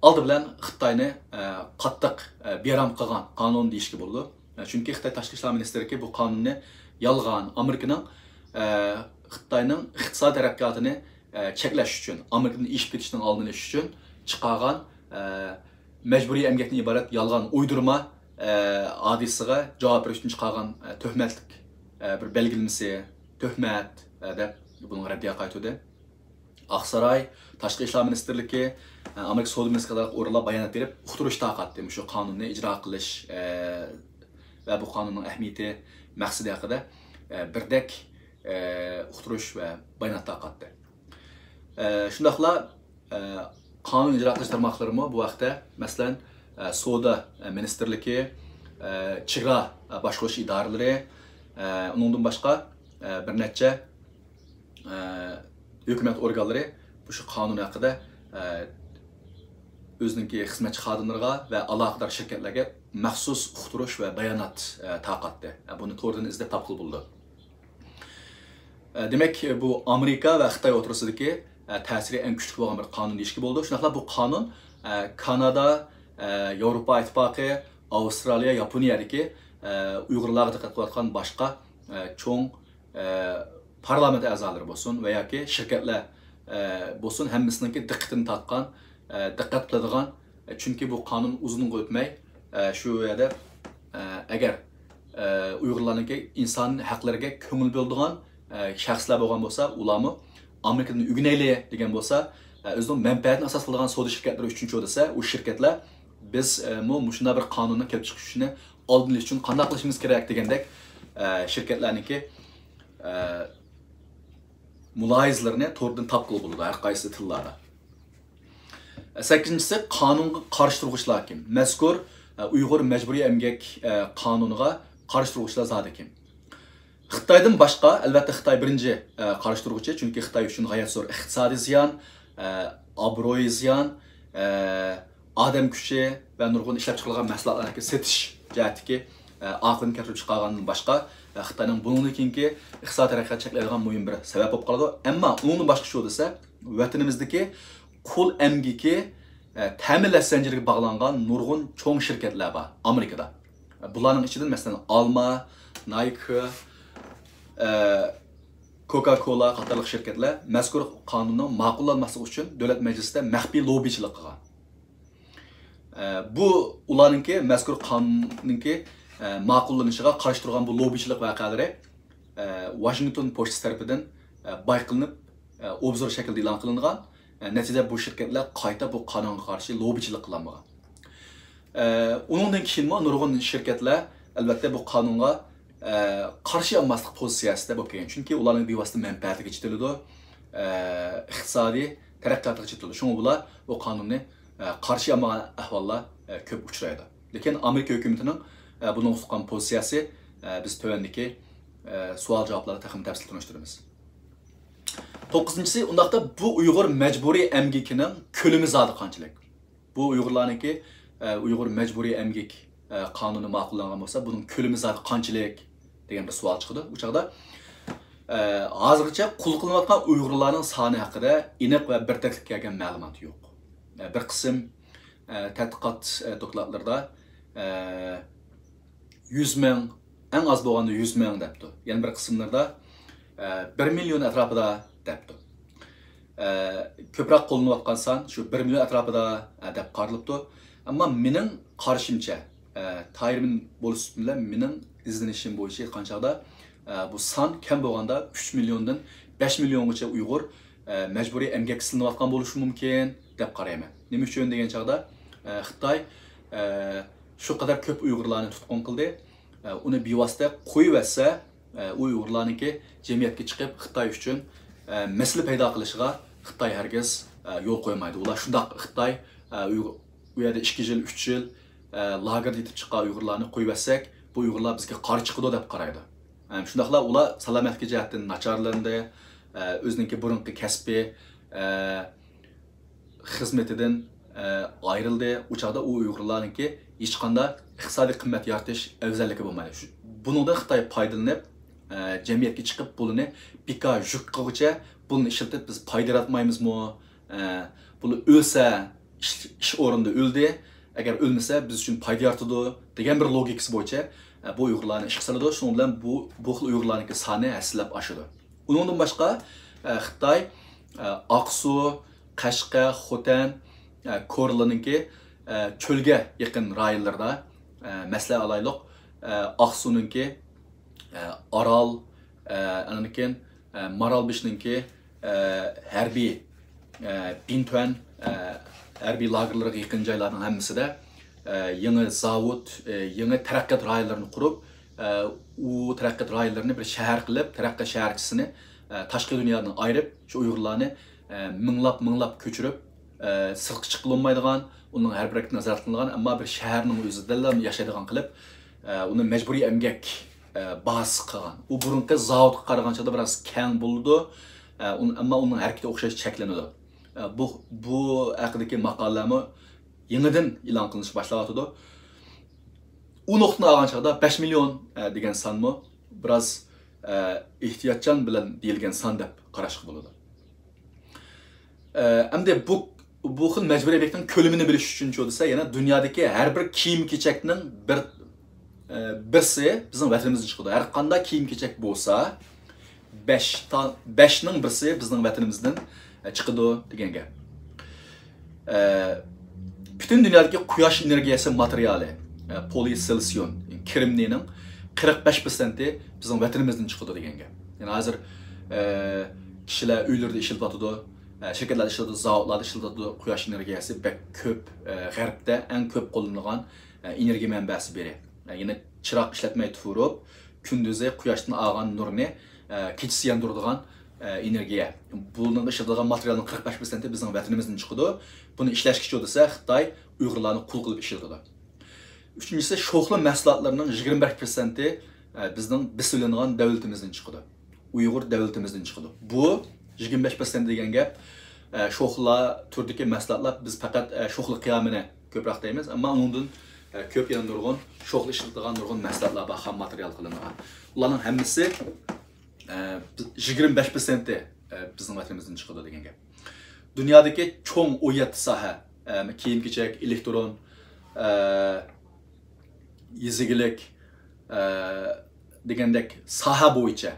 ئالدى بىلەن خىتاينى، ئە، قاتتىق، ئە، بىئارام قىلغان قانۇن دېيىشكە بولىدۇ. ئە، چۈنكى خىتاي تاشقى ئىشلار مىنىستىرلىكى بۇ قانۇننى يالغان، ئامېرىكىنىڭ، ئە، خىتاينىڭ ئىقتىسادىي تەرەققىياتىنى، ئە، چەكلەش ئۈچۈن، ئامېرىكىدىن ئېشىپ كېتىشنىڭ ئالدىنى ئېلىش ئۈچۈن چىقارغان، ئە، مەجبۇرىي ئەمگەكتىن ئىبارەت يالغان ئۇيدۇرما، ئە، ھادىسىگە جاۋاب بېرىش ئۈچۈن چىقارغان، ئە، تۆھمەتلىك، ئە، بىر بەلگىلىمىسى، تۆھمەت، ئە، دەپ بۇنىڭغا رەددىيە قايتۇردى. ئاقساراي، تاشقى ئىشلار مىنىستىرلىكى، ئە، ئامېرىكا سودا مىنىستىرلىكى قاتارلىق ئورۇنلار بايانات بېرىپ، ئۇقتۇرۇش تارقاتتى. مۇشۇ قانۇننى ئىجرا قىلىش، ئە، ۋە بۇ قانۇننىڭ ئەھمىيىتى، مەقسىتى ھەققىدە، ئە، بىردەك، ئە، ئۇقتۇرۇش ۋە بايانات تارقاتتى. ئە، شۇنداقلا، ئە، قانۇن ئىجرا قىلىش تارماقلىرىمۇ بۇ ھەقتە، مەسىلەن، ئە، سودا، ئە، مىنىستىرلىكى، ئە، چېگرا، ئە، باشقۇرۇش ئىدارىلىرى، ئە، ئۇنىڭدىن باشقا، ئە، بىر نەچچە، ئە، ھۆكۈمەت ئورگانلىرى مۇشۇ قانۇن ھەققىدە، ئە، ئۆزىنىڭكى خىزمەتچى خادىملىرىغا ۋە ئالاقىدار شىركەتلەرگە مەخسۇس ئۇقتۇرۇش ۋە بايانات، ئە، تارقاتتى. ئە، بۇنى توردىن ئىزدەپ تاپقىلى بولىدۇ. ئە، دېمەك، بۇ ئامېرىكا ۋە خىتاي ئوتتۇرىسىدىكى، ئە، تەسىرى ئەڭ كۈچلۈك بولغان بىر قانۇن دېيىشكە بولىدۇ. شۇنداقلا بۇ قانۇن، ئە، كانادا، ئە، ياۋروپا ئىتتىپاقى، ئاۋسترالىيە، ياپونىيەدىكى، ئە، ئۇيغۇرلارغا دىققەت قىلىۋاتقان باشقا، ئە، چوڭ، ئە، پارلامېنت ئەزالىرى بولسۇن ۋە ياكى شىركەتلەر، ئە، بولسۇن، ھەممىسىنىڭكى دىققىتىنى تارتقان، ئە، دىققەت قىلىدىغان، ئە، چۈنكى بۇ قانۇن ئۇزۇنغا ئۆتمەي، ئە، شۇ يەردە، ئە، ئەگەر، ئە، ئۇيغۇرلارنىڭكى ئىنسان ھەقلىرىگە كۆڭۈل بۆلىدىغان، ئە، شەخسلەر بولغان بولسا، ئۇلارمۇ ئامېرىكىدىن ئۆگىنەيلى دېگەن بولسا، ئە، ئۆزىنىڭ مەنپەئەتىنى ئاساس قىلىدىغان سودا شىركەتلىرى ئۈچۈنچۇ دېسە، ئۇ شىركەتلەر بىز، ئە، مۇ-، مۇشۇنداق بىر قانۇننىڭ كېلىپ چىقىشىنى ئالدىنى ئېلىش ئۈچۈن قانداق قىلىشىمىز كېرەك دېگەندەك، ئە، شىركەتلەرنىڭكى، ئە، مۇلاھىزىلىرىنى توردىن تاپقىلى بولىدۇ، ھەر قايسى تىللاردا. سەككىزىنچىسى، قانۇنغا قارشى تۇرغۇچىلار كىم؟ مەزكۇر، ئە، ئۇيغۇر مەجبۇرىي ئەمگەك، ئە، قانۇنىغا قارشى تۇرغۇچىلار زادى كىم؟ خىتايدىن باشقا، ئەلۋەتتە، خىتاي بىرىنچى، ئە، قارشى تۇرغۇچى، چۈنكى خىتاي ئۈچۈن غايەت زور ئىقتىسادىي زىيان، ئە، ئابرۇي زىيان، ئە، ئادەم كۈچى ۋە نۇرغۇن ئىشلەپچىقىرىلغان مەھسۇلاتلارنىڭكى سېتىش جەھەتتىكى، ئە، ئاقىۋىتىنى كەلتۈرۈپ چىقارغاندىن باشقا، ئە، خىتاينىڭ بۇنىڭدىن كېيىنكى ئىقتىساد تەرەققىياتىنى چەكلەيدىغان مۇھىم بىر سەۋەب بولۇپ قالىدۇ. ئەمما ئۇنىڭدىن باشقا شۇ دېسە، ۋەتىنىمىزدىكى قۇل ئەمگىكى، ئە، تەمىنلەش زەنجىرىگە باغلانغان نۇرغۇن چوڭ شىركەتلەر بار ئامېرىكىدا. بۇلارنىڭ ئىچىدىن، مەسىلەن، ئالما، نايكى، ئە، كوكا كولا قاتارلىق شىركەتلەر مەزكۇر قانۇننىڭ ماقۇللانماسلىقى ئۈچۈن دۆلەت مەجلىسىدە مەخپىي لوببىچىلىق قىلغان. ئە، بۇ ئۇلارنىڭكى مەزكۇر قانۇننىڭكى، ئە، ماقۇللىنىشىغا قارشى تۇرغان بۇ لوببىچىلىق ۋەقەلىرى، ئە، ۋاشىنگتون پوچتىسى تەرىپىدىن، ئە، بايقىلىنىپ، ئوبزور شەكلىدە ئېلان قىلىنغان. نەتىجىدە بۇ شىركەتلەر قايتا بۇ قانۇنغا قارشى لوببىچىلىق قىلالمىغان. ئۇنىڭدىن كېيىنمۇ نۇرغۇن شىركەتلەر، ئەلۋەتتە، بۇ قانۇنغا قارشى ئالماسلىق پوزىتسىيەسىدە بولۇپ كەلگەن. چۈنكى ئۇلارنىڭ بىۋاسىتە مەنپەئەتىگە چېتىلىدۇ، ئىقتىسادىي تەرەققىياتىغا چېتىلىدۇ. شۇڭا بۇلار بۇ قانۇننى قارشى ئالمىغان ئەھۋاللار كۆپ ئۇچرايدۇ. لېكىن ئامېرىكا ھۆكۈمىتىنىڭ بۇنىڭغا تۇتقان پوزىتسىيەسى، بىز تۆۋەندىكى سوئال-جاۋابلاردا تېخىمۇ تەپسىلىي تونۇشتۇرىمىز. توققۇزىنچىسى، ئۇنداقتا بۇ ئۇيغۇر مەجبۇرىي ئەمگىكىنىڭ كۆلىمى زادى قانچىلىك؟ بۇ ئۇيغۇرلارنىڭكى، ئە، ئۇيغۇر مەجبۇرىي ئەمگەك، ئە، قانۇنى ماقۇللانغان بولسا، بۇنىڭ كۆلىمى زادى قانچىلىك دېگەن بىر سوئال چىقىدۇ. ئۇ چاغدا، ئە، ھازىرغىچە قۇل قىلىنىۋاتقان ئۇيغۇرلارنىڭ سانى ھەققىدە ئېنىق ۋە بىر تەكلىپ كەلگەن مەلۇمات يوق. ئە، بىر قىسىم، ئە، تەتقىقات، ئە، دوكلاتلىرىدا، ئە، يۈز مىڭ، ئەڭ ئاز بولغاندا يۈز مىڭ دەپتۇ. يەنە بىر قىسىملىرىدا، ئە، بىر مىليون ئەتراپىدا دەپتۇ. ئە، كۆپرەك قوللىنىۋاتقان سان شۇ بىر مىليون ئەتراپىدا، ئە، دەپ قارىلىپتۇ. ئەمما مېنىڭ قارىشىمچە، ئە، تايىرمىن بولۇش سۈپىتىم بىلەن مېنىڭ ئىزدىنىشىم بويىچە ئېيتقان چاغدا، ئە، بۇ سان كەم بولغاندا ئۈچ مىليوندىن بەش مىليونغىچە ئۇيغۇر، ئە، مەجبۇرىي ئەمگەككە سېلىنىۋاتقان بولۇشى مۇمكىن دەپ قارايمەن. نېمە ئۈچۈن دېگەن چاغدا، ئە، خىتاي، ئە، شۇ قەدەر كۆپ ئۇيغۇرلارنى تۇتقۇن قىلدى. ئە، ئۇنى بىۋاسىتە قويۇۋەتسە، ئە، ئۇ ئۇيغۇرلارنىڭكى جەمئىيەتكە چىقىپ خىتاي ئۈچۈن، ئە، مەسىلە پەيدا قىلىشىغا خىتاي ھەرگىز، ئە، يول قويمايدۇ. ئۇلار شۇنداق خىتاي، ئە، ئۇيغۇر-، ئۇ يەردە ئىككى يىل، ئۈچ يىل، ئە، لاگېردا يېتىپ چىققان ئۇيغۇرلارنى قويۇۋەتسەك، بۇ ئۇيغۇرلار بىزگە قارشى چىقىدۇ دەپ قارايدۇ. ئە، شۇنداقلا ئۇلار سالامەتلىكى جەھەتتىن ناچارلاندى، ئە، ئۆزىنىڭكى بۇرۇنقى كەسپى، ئە، خىزمىتىدىن، ئە، ئايرىلدى. ئۇ چاغدا ئۇ ئۇيغۇرلارنىڭكى ھېچقانداق ئىقتىسادىي قىممەت يارىتىش ئەۋزەللىكى بولمايدۇ. شۇ، بۇنىڭدىن خىتاي پايدىلىنىپ، ئە، جەمئىيەتكە چىقىپ، پۇلىنى بىكار يۈك قىلغۇچە پۇلنى ئىشلىتىپ، بىز پايدا ياراتمايمىزمۇ؟ ئە، بۇلار ئۆلسە، ئىش، ئىش ئورنىدا ئۆلدى، ئەگەر ئۆلمىسە، بىز ئۈچۈن پايدا يارىتىدۇ، دېگەن بىر لوگىكىسى بويىچە، ئە، بۇ ئۇيغۇرلارنى ئىشقا سالىدۇ. شۇنىڭ بىلەن بۇ، بۇ خىل ئۇيغۇرلارنىڭكى سانى ھەسسىلەپ ئاشىدۇ. ئۇنىڭدىن باشقا، ئە، خىتاي، ئە، ئاقسۇ، قەشقەر، خوتەن، ئە، كورلىنىڭكى، ئە، چۆلگە يېقىن رايونلىرىدا، ئە، مەسىلەن ئالايلۇق، ئە، ئاقسۇنىڭكى، ئە، ئارال، ئە، ئاندىن كېيىن، ئە، مارالبېشىنىڭكى، ئە، ھەربىي، ئە، بىنتۈەن، ئە، ھەربىي لاگېرلىرىغا يېقىن جايلارنىڭ ھەممىسىدە، ئە، يېڭى زاۋۇت، ئە، يېڭى تەرەققىيات رايونلىرىنى قۇرۇپ، ئە، ئۇ تەرەققىيات رايونلىرىنى بىر شەھەر قىلىپ، تەرەققىيات شەھەرچىسىنى، ئە، تاشقى دۇنيادىن ئايرىپ، شۇ ئۇيغۇرلارنى، ئە، مىڭلاپ، مىڭلاپ كۆچۈرۈپ، ئە، سىرتقا چىققىلى بولمايدىغان، ئۇنىڭ ھەر بىر ھەرىكىتى نازارەت قىلىنىدىغان، ئەمما بىر شەھەرنىڭ ئۆزىدىلا ياشايدىغان قىلىپ، ئە، ئۇنى مەجبۇرىي ئەمگەك، ئە، بازىسى قىلغان. ئۇ بۇرۇنقى زاۋۇتقا قارىغان چاغدا بىراز كەڭ بولىدۇ، ئە، ئۇن-، ئەمما ئۇنىڭ ھەرىكىتى ئوخشاش چەكلىنىدۇ. ئە، بۇ، بۇ ھەققىدىكى ماقالىلەرمۇ يېڭىدىن ئېلان قىلىنىشقا باشلاۋاتىدۇ. ئۇ نۇقتىنى ئالغان چاغدا بەش مىليون، ئە، دېگەن سانمۇ بىراز، ئە، ئېھتىياتچان بىلەن دېيىلگەن سان دەپ قاراشقا بولىدۇ. ئە، ئەمدى بۇ، بۇ خىل مەجبۇرىي ئەمگەكنىڭ كۆلىمىنى بىلىش ئۈچۈنچۇ دېسە، يەنە دۇنيادىكى ھەر بىر كىيىم-كېچەكنىڭ بىر، ئە، بىرسى بىزنىڭ ۋەتىنىمىزدىن چىقىدۇ. ھەر قانداق كىيىم-كېچەك بولسا، بەش تا-، بەشنىڭ بىرسى بىزنىڭ ۋەتىنىمىزدىن، ئە، چىقىدۇ دېگەن گەپ. ئە، پۈتۈن دۇنيادىكى قۇياش ئېنېرگىيەسى ماتېرىيالى، ئە، پولىسىلىسىيون، كىرېمنىينىڭ قىرىق بەش پىرسەنتى بىزنىڭ ۋەتىنىمىزدىن چىقىدۇ دېگەن گەپ. يەنى ھازىر، ئە، كىشىلەر ئۆيلىرىدە ئىشلىتىۋاتىدۇ، ئە، شىركەتلەردە ئىشلىتىدۇ، زاۋۇتلاردا ئىشلىتىۋاتىدۇ، قۇياش ئېنېرگىيەسى بەك كۆپ، ئە، غەربتە ئەڭ كۆپ قوللىنىدىغان، ئە، ئېنېرگىيە مەنبەسى بىرى. ئە، يەنى چىراغ ئىشلەتمەي تۇرۇپ، كۈندۈزى قۇياشتىن ئالغان نۇرنى، ئە، كېچىسى ياندۇرىدىغان، ئە، ئېنېرگىيە. بۇنىڭغا ئىشلىتىدىغان ماتېرىيالنىڭ قىرىق بەش پىرسەنتى بىزنىڭ ۋەتىنىمىزدىن چىقىدۇ. بۇنى ئىشلەشكىچۇ دېسە، خىتاي ئۇيغۇرلارنى قۇل قىلىپ ئىشلىتىدۇ. ئۈچىنچىسى، شوخلا مەھسۇلاتلىرىنىڭ يىگىرمە بەش پىرسەنتى، ئە، بىزنىڭ بېسىۋېلىنغان دۆلىتىمىزدىن چىقىدۇ. ئۇيغۇر دۆلىتىمىزدىن چىقىدۇ. بۇ يىگىرمە بەش پىرسەنت دېگەن گەپ، ئە، شوخلا تۈرىدىكى مەھسۇلاتلار، بىز پەقەت، ئە، شوخلا قىيامىنى كۆپرەك دەيمىز، ئەمما ئۇنىڭدىن، ئە، كۆپ يەنە نۇرغۇن شوخلا ئىشلىتىدىغان نۇرغۇن مەھسۇلاتلار بار، خام ماتېرىيال قىلىنغان. ئۇلارنىڭ ھەممىسى، ئە، بىز، يىگىرمە بەش پىرسەنتى، ئە، بىزنىڭ ۋەتىنىمىزدىن چىقىدۇ دېگەن گەپ. دۇنيادىكى چوڭ ئون يەتتە ساھە، ئە، كىيىم-كېچەك، ئېلېكترون، ئە، يېزا ئىگىلىك، ئە، دېگەندەك ساھە بويىچە،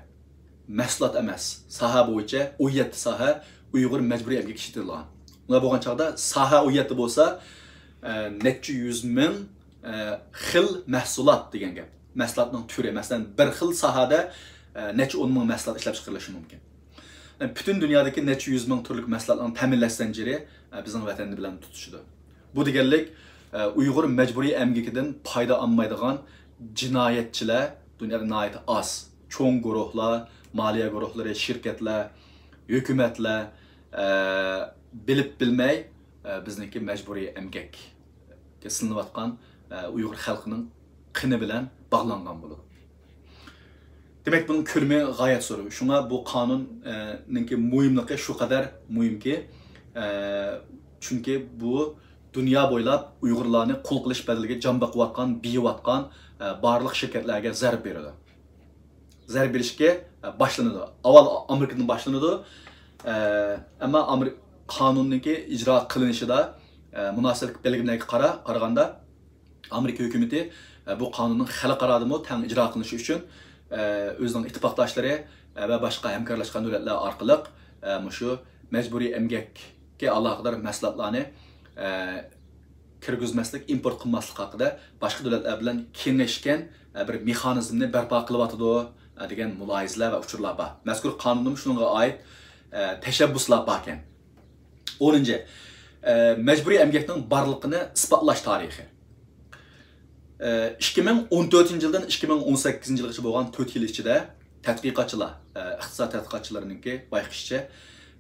مەھسۇلات ئەمەس، ساھە بويىچە ئون يەتتە ساھە ئۇيغۇر مەجبۇرىي ئەمگەككە ئىشلىتىلىدىغان. ئۇنداق بولغان چاغدا ساھە ئون يەتتە بولسا، ئە، نەچچە يۈز مىڭ، ئە، خىل مەھسۇلات دېگەن گەپ. مەھسۇلاتنىڭ تۈرى، مەسىلەن، بىر خىل ساھەدە، ئە، نەچچە ئون مىڭ مەھسۇلات ئىشلەپ چىقىرىلىشى مۇمكىن. پۈتۈن دۇنيادىكى نەچچە يۈز مىڭ تۈرلۈك مەھسۇلاتنىڭ تەمىنلەش زەنجىرى، ئە، بىزنىڭ ۋەتەن بىلەن تۇتىشىدۇ. بۇ دېگەنلىك، ئە، ئۇيغۇر مەجبۇرىي ئەمگىكىدىن پايدا ئالمايدىغان جىنايەتچىلەر دۇنيادا ناھايىتى ئاز. چوڭ گۇرۇھلار، مالىيە گۇرۇھلىرى، شىركەتلەر، ھۆكۈمەتلەر، ئە، بىلىپ بىلمەي، ئە، بىزنىڭكى مەجبۇرىي ئەمگەككە سېلىنىۋاتقان، ئە، ئۇيغۇر خەلقىنىڭ قېنى بىلەن باغلانغان بولىدۇ. دېمەك، بۇنىڭ كۆلىمى غايەت زور. شۇڭا بۇ قانۇن، ئە، نىڭكى مۇھىملىقى شۇ قەدەر مۇھىمكى، ئە، چۈنكى بۇ دۇنيا بويلاپ ئۇيغۇرلارنى قۇل قىلىش بەدىلىگە جان بېقىۋاتقان، بېيىۋاتقان، ئە، بارلىق شىركەتلەرگە زەربە بېرىدۇ. زەربە بېرىشكە، ئە، باشلىنىدۇ. ئاۋۋال ئامېرىكىدىن باشلىنىدۇ. ئە، ئەمما ئامېرىك قانۇننىڭكى ئىجرا قىلىنىشىدا، ئە، مۇناسىۋەتلىك بەلگىلىمىلەرگە قارا-، قارىغاندا، ئامېرىكا ھۆكۈمىتى، ئە، بۇ قانۇننىڭ خەلقئارادىمۇ تەڭ ئىجرا قىلىنىشى ئۈچۈن، ئە، ئۆزىنىڭ ئىتتىپاقداشلىرى، ئە، ۋە باشقا ھەمكارلاشقان دۆلەتلەر ئارقىلىق، ئە، مۇشۇ مەجبۇرىي ئەمگەككە ئالاقىدار مەھسۇلاتلارنى، ئە، كىرگۈزمەسلىك، ئىمپورت قىلماسلىق ھەققىدە باشقا دۆلەتلەر بىلەن كېڭەشكەن، ئە، بىر مېخانىزمنى بەرپا قىلىۋاتىدۇ، ئە، دېگەن مۇلاھىزىلەر ۋە ئۇچۇرلار بار. مەزكۇر قانۇندىمۇ شۇنىڭغا ئائىت، ئە، تەشەببۇسلار باركەن. ئونىنچى، ئە، مەجبۇرىي ئەمگەكنىڭ بارلىقىنى ئىسپاتلاش تارىخى. ئىككى مىڭ ئون تۆتىنچى يىلدىن ئىككى مىڭ ئون سەككىزىنچى يىلغىچە بولغان تۆت يىل ئىچىدە تەتقىقاتچىلار، ئىقتىساد تەتقىقاتچىلىرىنىڭكى بايقىشىچە،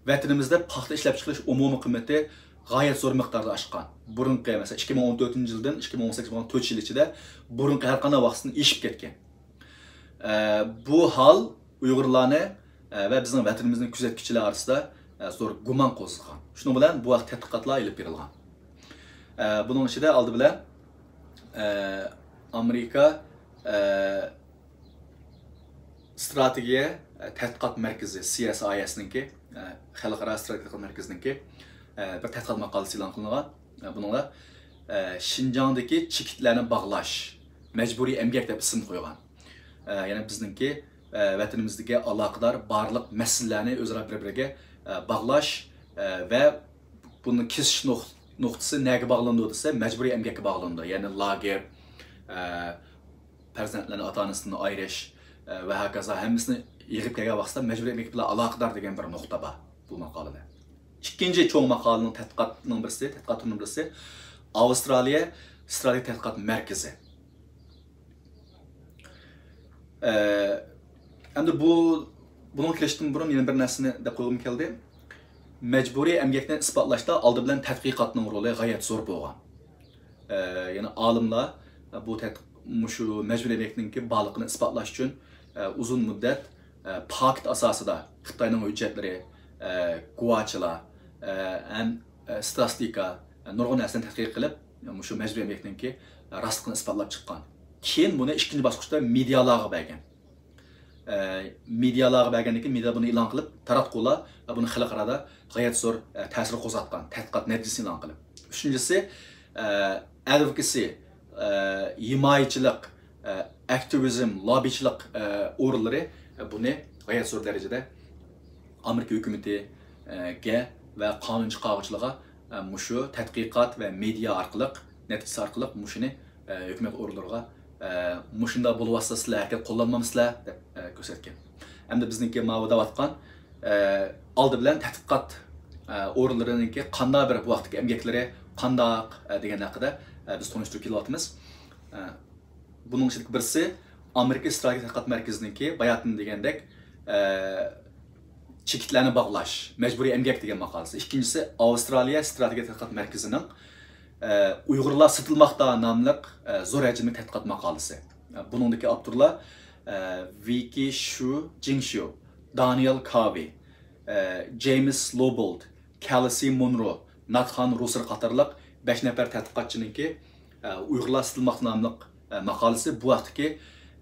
ۋەتىنىمىزدە پاختا ئىشلەپچىقىرىش ئومۇمىي قىممىتى غايەت زور مىقداردا ئاشقان. بۇرۇنقى، مەسىلەن، ئىككى مىڭ ئون تۆتىنچى يىلدىن ئىككى مىڭ ئون سەككىز بولغان تۆت يىل ئىچىدە بۇرۇنقى ھەر قانداق ۋاقىتتىن ئېشىپ كەتكەن. ئە، بۇ ھال ئۇيغۇرلارنى، ئە، ۋە بىزنىڭ ۋەتىنىمىزنى كۆزەتكۈچىلەر ئارىسىدا، ئە، زور گۇمان قوزغىغان. شۇنىڭ بىلەن بۇ ھەقتە تەتقىقاتلار ئېلىپ بېرىلغان. ئە، بۇنىڭ ئىچىدە ئالدى بىلەن، ئە، ئامېرىكا، ئە، ئىستراتېگىيە، ئە، تەتقىقات مەركىزى، سى ئېس ئاي ئېس نىڭكى، ئە، خەلقئارا ئىستراتېگىيە تەتقىقات مەركىزىنىڭكى، ئە، بىر تەتقىقات ماقالىسى ئېلان قىلىنغان. ئە، بۇنىڭدا، ئە، شىنجاڭدىكى چېكىتلەرنى باغلاش، مەجبۇرىي ئەمگەك دەپ ئىسىم قويغان. ئە، يەنى بىزنىڭكى، ئە، ۋەتىنىمىزدىكى ئالاقىدار بارلىق مەسىلىلەرنى ئۆزئارا بىر-بىرىگە، ئە، باغلاش، ئە، ۋە بۇنى كېسىش نۇق-، نۇقتىسى نەگە باغلىنىدۇ دېسە، مەجبۇرىي ئەمگەككە باغلىنىدۇ. يەنى لاگېر، ئە، پەرزەنتلەرنى ئاتا-ئانىسىدىن ئايرىش، ئە، ۋە ھاكازا ھەممىسىنى يىغىپ كەلگەن ۋاقىتتا مەجبۇرىي ئەمگەك بىلەن ئالاقىدار دېگەن بىر نۇقتا بار بۇ ماقالىدە. ئىككىنچى چوڭ ماقالىنىڭ تەتقىقاتنىڭ بىرسى، تەتقىقات تۈرىنىڭ بىرسى ئاۋسترالىيە ئىستراتېگىيە تەتقىقات مەركىزى. ئە، ئەمدى بۇ، بۇنىڭغا كىرىشتىن بۇرۇن يەنە بىر نەرسىنى دەپ قويغۇم كەلدى. مەجبۇرىي ئەمگەكنى ئىسپاتلاشتا ئالدى بىلەن تەتقىقاتنىڭ رولى غايەت زور بولغان. ئە، يەنى ئالىملار بۇ تەت-، مۇشۇ مەجبۇرىي ئەمگەكنىڭكى بارلىقىنى ئىسپاتلاش ئۈچۈن، ئە، ئۇزۇن مۇددەت، ئە، پاكىت ئاساسىدا خىتاينىڭ ھۆججەتلىرى، ئە، گۇۋاچىلار، ئە، ھەم، ئە، ستاتىستىكا، ئە، نۇرغۇن نەرسىلەرنى تەتقىق قىلىپ، مۇشۇ مەجبۇرىي ئەمگەكنىڭكى راستلىقىنى ئىسپاتلاپ چىققان. كېيىن بۇنى ئىككىنچى باسقۇچتا مېدىيالارغا بەرگەن. ئە، مېدىيالارغا بەرگەندىن كېيىن، مېدىيا بۇنى ئېلان قىلىپ، تاراتقۇلار بۇنى خەلقئارادا غايەت زور، ئە، تەسىر قوزغاتقان، تەتقىقات نەتىجىسىنى ئېلان قىلىپ. ئۈچىنچىسى، ئە، ئەدۋوكاسى، ئە، ھىمايىچىلىق، ئە، ئاكتىۋىزم، لاببىچىلىق، ئە، ئورۇنلىرى، ئە، بۇنى غايەت زور دەرىجىدە ئامېرىكا ھۆكۈمىتىگە ۋە قانۇن چىقارغۇچىلارغا، ئە، مۇشۇ تەتقىقات ۋە مېدىيا ئارقىلىق، نەتىجىسى ئارقىلىق مۇشۇنى، ئە، ھۆكۈمەت ئورۇنلىرىغا، ئە، مۇشۇنداق بولۇۋاتسا سىلەر ھەرىكەت قوللانمامسىلەر دەپ، ئە، كۆرسەتكەن. ئەمدى بىزنىڭكى ماۋۇ دەۋاتقان، ئە، ئالدى بىلەن تەتقىقات، ئە، ئورۇنلىرىنىڭكى قانداق بىر بۇ ۋاقىتتىكى ئەمگەكلىرى قانداق، ئە، دېگەن ھەققىدە، ئە، بىز تونۇشتۇرۇپ كېلىۋاتىمىز. ئە، بۇنىڭ ئىچىدىكى بىرسى ئامېرىكا ئىستراتېگىيە تەتقىقات مەركىزىنىڭكى باياتىن دېگەندەك، ئە، چېكىتلەرنى باغلاش، مەجبۇرىي ئەمگەك دېگەن ماقالىسى. ئىككىنچىسى ئاۋسترالىيە ئىستراتېگىيە تەتقىقات مەركىزىنىڭ، ئە، ئۇيغۇرلار سېتىلماقتا ناملىق، ئە، زور ھەجىملىك تەتقىقات ماقالىسى. ئە، بۇنىڭدىكى ئاپتورلار، ئە، ۋىكى شۇ جىڭشيۇ، دانىيال كاۋى، ئە، جېيمىس لوبولد، كەلسى مونرو، ناتخان روسېر قاتارلىق بەش نەپەر تەتقىقاتچىنىڭكى، ئە، ئۇيغۇرلار سېتىلماقتا ناملىق، ئە، ماقالىسى بۇ ھەقتىكى،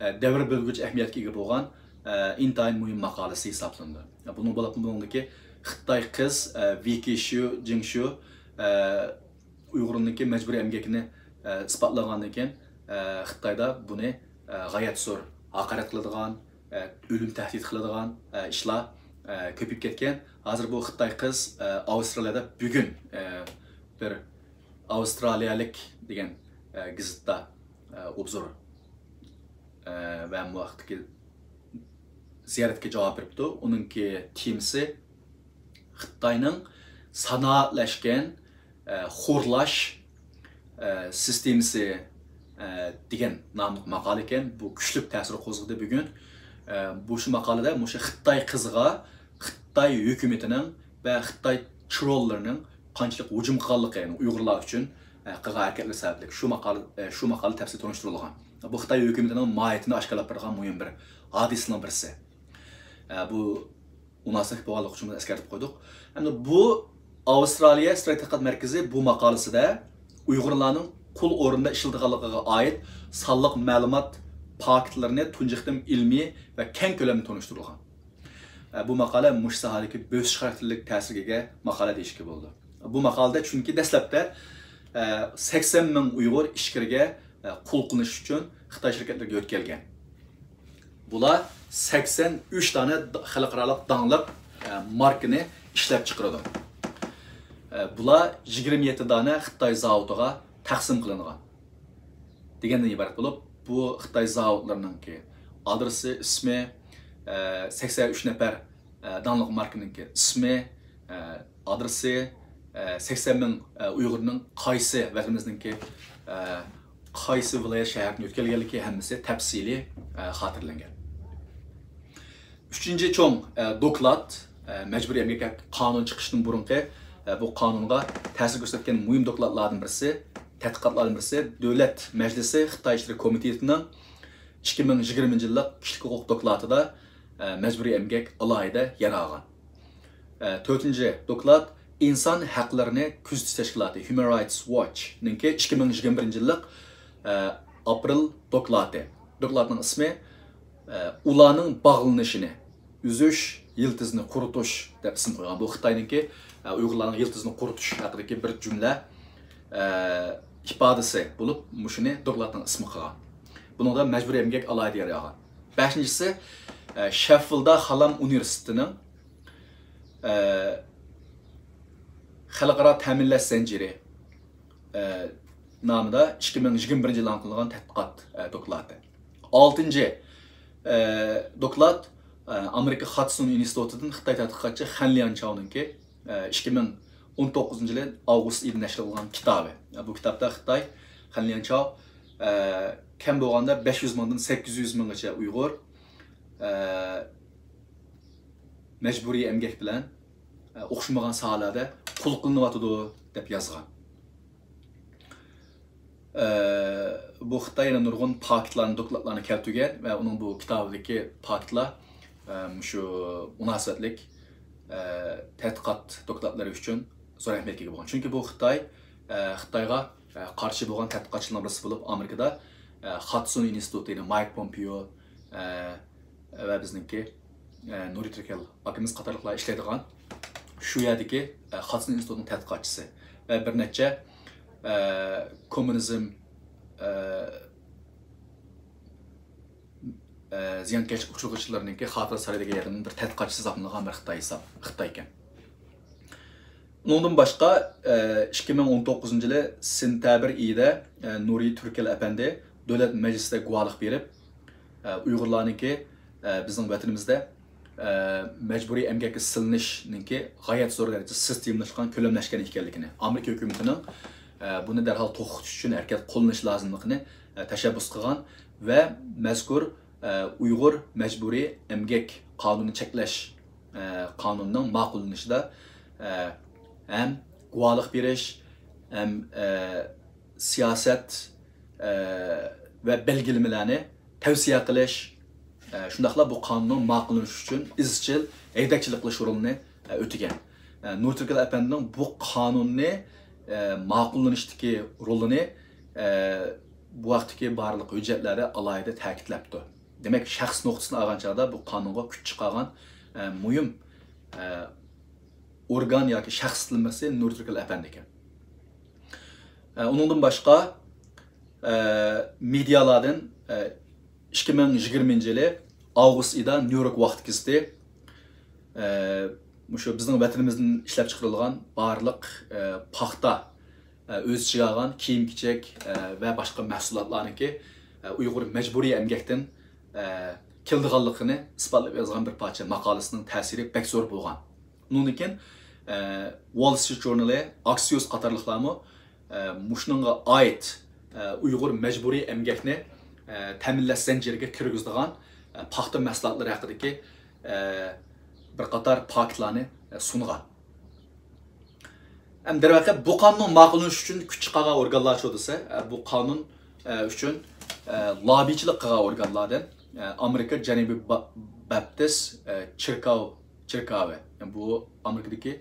ئە، دەۋر بۆلگۈچ ئەھمىيەتكە ئىگە بولغان، ئە، ئىنتايىن مۇھىم ماقالىسى ھېسابلىنىدۇ. ئە، بۇنىڭ بولۇپمۇ بۇنىڭدىكى خىتاي قىز، ئە، ۋىكى شۇ جىڭشيۇ، ئە، ئۇيغۇرنىڭكى مەجبۇرىي ئەمگىكىنى، ئە، ئىسپاتلىغاندىن كېيىن، ئە، خىتايدا بۇنى، ئە، غايەت زور ھاقارەت قىلىدىغان، ئە، ئۆلۈم تەھدىت قىلىدىغان، ئە، ئىشلار، ئە، كۆپىيىپ كەتكەن. ھازىر بۇ خىتاي قىز، ئە، ئاۋسترالىيەدە بۈگۈن، ئە، بىر ئاۋسترالىيەلىك دېگەن، ئە، گېزىتتا، ئە، ئوبزور، ئە، ۋە مۇ ھەقتىكى زىيارەتكە جاۋاب بېرىپتۇ. ئۇنىڭكى تېمىسى خىتاينىڭ سانائەتلەشكەن، ئە، خورلاش، ئە، سىستېمىسى، ئە، دېگەن ناملىق ماقالە ئىكەن. بۇ كۈچلۈك تەسىر قوزغىدى بۈگۈن. ئە، بۇ شۇ ماقالىدە مۇشۇ خىتاي قىزىغا خىتاي ھۆكۈمىتىنىڭ ۋە خىتاي تروللىرىنىڭ قانچىلىك ھۇجۇم قىلغانلىقى، يەنى ئۇيغۇرلار ئۈچۈن، ئە، قىلغان ھەرىكەتلىرى سەۋەبلىك شۇ ماقالە، ئە، شۇ ماقالە تەپسىلىي تونۇشتۇرۇلغان. بۇ خىتاي ھۆكۈمىتىنىڭ ماھىيىتىنى ئاشكارىلاپ بېرىدىغان مۇھىم بىر ھادىسىنىڭ بىرسى. ئە، بۇ مۇناسىۋەتلىك بولغانلىقى ئۈچۈن بۇنى ئەسكەرتىپ قويدۇق. ئەمدى بۇ ئاۋسترالىيە سىر تەتقىقات مەركىزى بۇ ماقالىسىدە ئۇيغۇرلارنىڭ قۇل ئورنىدا ئىشلىتىدىغانلىقىغا ئائىت سانلىق مەلۇمات پاكىتلىرىنى تۇنجى قېتىم ئىلمىي ۋە كەڭ كۆلەمدە تونۇشتۇرۇلغان. ئە، بۇ ماقالە مۇشۇ ساھەدىكى بۆسۈش خاراكتېرلىك تەسىرگە ئىگە ماقالە دېيىشكە بولىدۇ. بۇ ماقالىدە چۈنكى دەسلەپتە، ئە، سەكسەن مىڭ ئۇيغۇر ئىچكىرىگە، ئە، قۇل قىلىنىش ئۈچۈن خىتاي شىركەتلىرىگە يۆتكەلگەن. بۇلار سەكسەن ئۈچ دانە د-، خەلقئارالىق داڭلىق، ئە، ماركىنى ئىشلەپ چىقىرىدۇ. ئە، بۇلار يىگىرمە يەتتە دانە خىتاي زاۋۇتىغا تەقسىم قىلىنغان دېگەندىن ئىبارەت بولۇپ، بۇ خىتاي زاۋۇتلىرىنىڭكى ئادرېسى، ئىسمى، ئە، سەكسەن ئۈچ نەپەر، ئە، داڭلىق ماركىنىڭكى ئىسمى، ئە، ئادرېسى، ئە، سەكسەن مىڭ، ئە، ئۇيغۇرنىڭ قايسى ۋەتىنىمىزنىڭكى، ئە، قايسى ۋىلايەت شەھەردىن يۆتكەلگەنلىكى ھەممىسى تەپسىلىي، ئە، خاتىرىلەنگەن. ئۈچىنچى چوڭ، ئە، دوكلات، ئە، مەجبۇرىي ئەمگەك قانۇنى چىقىشتىن بۇرۇنقى، ئە، بۇ قانۇنغا تەسىر كۆرسەتكەن مۇھىم دوكلاتلاردىن بىرسى، تەتقىقاتلاردىن بىرسى، دۆلەت مەجلىسى خىتاي ئىچكىرى كومىتېتىنىڭ ئىككى مىڭ يىگىرمىنچى يىللىق كىشىلىك ھوقۇق دوكلاتىدا، ئە، مەجبۇرىي ئەمگەك ئالاھىدە يەر ئالغان. ئە، تۆتىنچى دوكلات ئىنسان ھەقلىرىنى كۆزىتىش تەشكىلاتى Human Rights Watch نىڭكى ئىككى مىڭ يىگىرمە بىرىنچى يىللىق، ئە، ئاپرېل دوكلاتى. دوكلاتنىڭ ئىسمى، ئە، ئۇلارنىڭ باغلىنىشىنى ئۈزۈش، يىلتىزنى قۇرۇتۇش دەپ ئىسىم قويغان. بۇ خىتاينىڭكى، ئە، ئۇيغۇرلارنىڭ يىلتىزىنى قۇرۇتۇش ھەققىدىكى بىر جۈملە، ئە، ئىپادىسى بولۇپ، مۇشۇنى دوكلاتنىڭ ئىسمى قىلغان. بۇنىڭدا مەجبۇرىي ئەمگەك ئالاھىدە يەر ئالغان. بەشىنچىسى، ئە، شېففىلدا خالام ئۇنىۋېرسىتېتىنىڭ، ئە، خەلقئارا تەمىنلەش زەنجىرى، ئە، نامىدا ئىككى مىڭ يىگىرمە بىرىنچى يىل ئېلان قىلىنغان تەتقىقات، ئە، دوكلاتى. ئالتىنچى، ئە، دوكلات، ئە، ئامېرىكا خادسون ئىنستىتۇتىدىن خىتاي تەتقىقاتچى خەن ليانچاۋنىڭكى، ئە، ئىككى مىڭ ئون توققۇزىنچى يىلى ئاۋغۇست ئېيىدا نەشر قىلغان كىتابى. ئە، بۇ كىتابتا خىتاي، خەن ليانچاۋ، ئە، كەم بولغاندا بەش يۈز مىڭدىن سەككىز يۈز مىڭغىچە ئۇيغۇر، ئە، مەجبۇرىي ئەمگەك بىلەن، ئە، ئوخشىمىغان ساھەلەردە قۇل قىلىنىۋاتىدۇ، دەپ يازغان. ئە، بۇ خىتاي يەنە نۇرغۇن پاكىتلارنى، دوكلاتلارنى كەلتۈرگەن ۋە ئۇنىڭ بۇ كىتابىدىكى پاكىتلار، ئە، مۇشۇ مۇناسىۋەتلىك، ئە، تەتقىقات دوكلاتلىرى ئۈچۈن زور ئەھمىيەتكە ئىگە بولغان. چۈنكى بۇ خىتاي، ئە، خىتايغا، ئە، قارشى بولغان تەتقىقاتچىلارنىڭ بىرسى بولۇپ، ئامېرىكىدا، ئە، خادسون ئىنستىتۇتى، يەنى مايك پومپېئو، ئە، ۋە بىزنىڭكى، ئە، نۇرى تۈركەل ئاكىمىز قاتارلىقلار ئىشلەيدىغان شۇ يەردىكى، ئە، خادسون ئىنستىتۇتىنىڭ تەتقىقاتچىسى ۋە بىر نەچچە، ئە، كوممۇنىزم، ئە، ئە، زىيانكەشلىك ئۇچرىغۇچىلىرىنىڭكى خاتىرە سارىيى دېگەن يەردىن بىر تەتقىقاتچىسى زاپنىغان بىر خىتاي ھېساب، خىتاي ئىكەن. ئۇنىڭدىن باشقا، ئىككى مىڭ ئون توققۇزىنچى يىلى سېنتەبىر ئېيىدە، نۇرى تۈركەل ئەپەندى دۆلەت مەجلىسىدە گۇۋاھلىق بېرىپ، ئۇيغۇرلارنىڭكى بىزنىڭ ۋەتىنىمىزدە مەجبۇرىي ئەمگەككە سېلىنىشنىڭكى غايەت زور دەرىجىدە سىستېمىلاشقان، كۆلەملەشكەن ئىكەنلىكىنى، ئامېرىكا ھۆكۈمىتىنىڭ بۇنى دەرھال توختىتىش ئۈچۈن ھەرىكەت قوللىنىش لازىملىقىنى تەشەببۇس قىلغان ۋە مەزكۇر ئۇيغۇر مەجبۇرىي ئەمگەك قانۇنىنى چەكلەش، ئە، قانۇننىڭ ماقۇللىنىشىدا، ئە، ھەم گۇۋاھلىق بېرىش، ھەم، ئە، سىياسەت، ئە، ۋە بەلگىلىمىلەرنى تەۋسىيە قىلىش، ئە، شۇنداقلا بۇ قانۇننىڭ ماقۇللىنىشى ئۈچۈن ئىزچىل ھەيدەكچىلىك قىلىش رولىنى، ئە، ئۆتىگەن. ئە، نۇرى تۈركەل ئەپەندىنىڭ بۇ قانۇننى، ئە، ماقۇللىنىشتىكى رولىنى، ئە، بۇ ھەقتىكى بارلىق ھۆججەتلەردە ئالاھىدە تەكىتلەپتۇ. دېمەك، شەخس نۇقتىسىدىن ئالغان چاغدا بۇ قانۇنغا كۈچ چىقارغان، ئە، مۇھىم، ئە، ئورگان ياكى شەخسلىمىسى نۇرى تۈركەل ئەپەندى ئىكەن. ئە، ئۇنىڭدىن باشقا، ئە، مېدىيالاردىن، ئە، ئىككى مىڭ يىگىرمىنچى يىلى ئاۋغۇست ئېيىدا نيۇ يورك ۋاقىت گېزىتى، ئە، مۇشۇ بىزنىڭ ۋەتىنىمىزدىن ئىشلەپ چىقىرىلغان بارلىق، ئە، پاختا، ئە، ئۆز ئىچىگە ئالغان كىيىم-كېچەك، ئە، ۋە باشقا مەھسۇلاتلارنىڭكى، ئە، ئۇيغۇر مەجبۇرىي ئەمگەكتىن، ئە، كېلىدىغانلىقىنى ئىسپاتلاپ يازغان بىر پارچە ماقالىسىنىڭ تەسىرى بەك زور بولغان. ئۇنىڭدىن كېيىن، ئە، ۋول سترىت ژۇرنىلى، ئاكسىيوس قاتارلىقلارمۇ، ئە، مۇشۇنىڭغا ئائىت، ئە، ئۇيغۇر مەجبۇرىي ئەمگەكنى، ئە، تەمىنلەش زەنجىرىگە كىرگۈزىدىغان، ئە، پاختا مەھسۇلاتلىرى ھەققىدىكى، ئە، بىر قاتار پاكىتلارنى، ئە، سۇنغان. ھەم دەرۋەقە بۇ قانۇننىڭ ماقۇللىنىشى ئۈچۈن كۈچ چىقارغان ئورگانلارچۇ دېسە، ئە، بۇ قانۇن، ئە، ئۈچۈن، ئە، لاببىچىلىك قىلغان ئورگانلاردىن، ئە، ئامېرىكا جەنۇبىي با-، باپتىست، ئە، چېركاۋ، چېركاۋى. بۇ ئامېرىكىدىكى،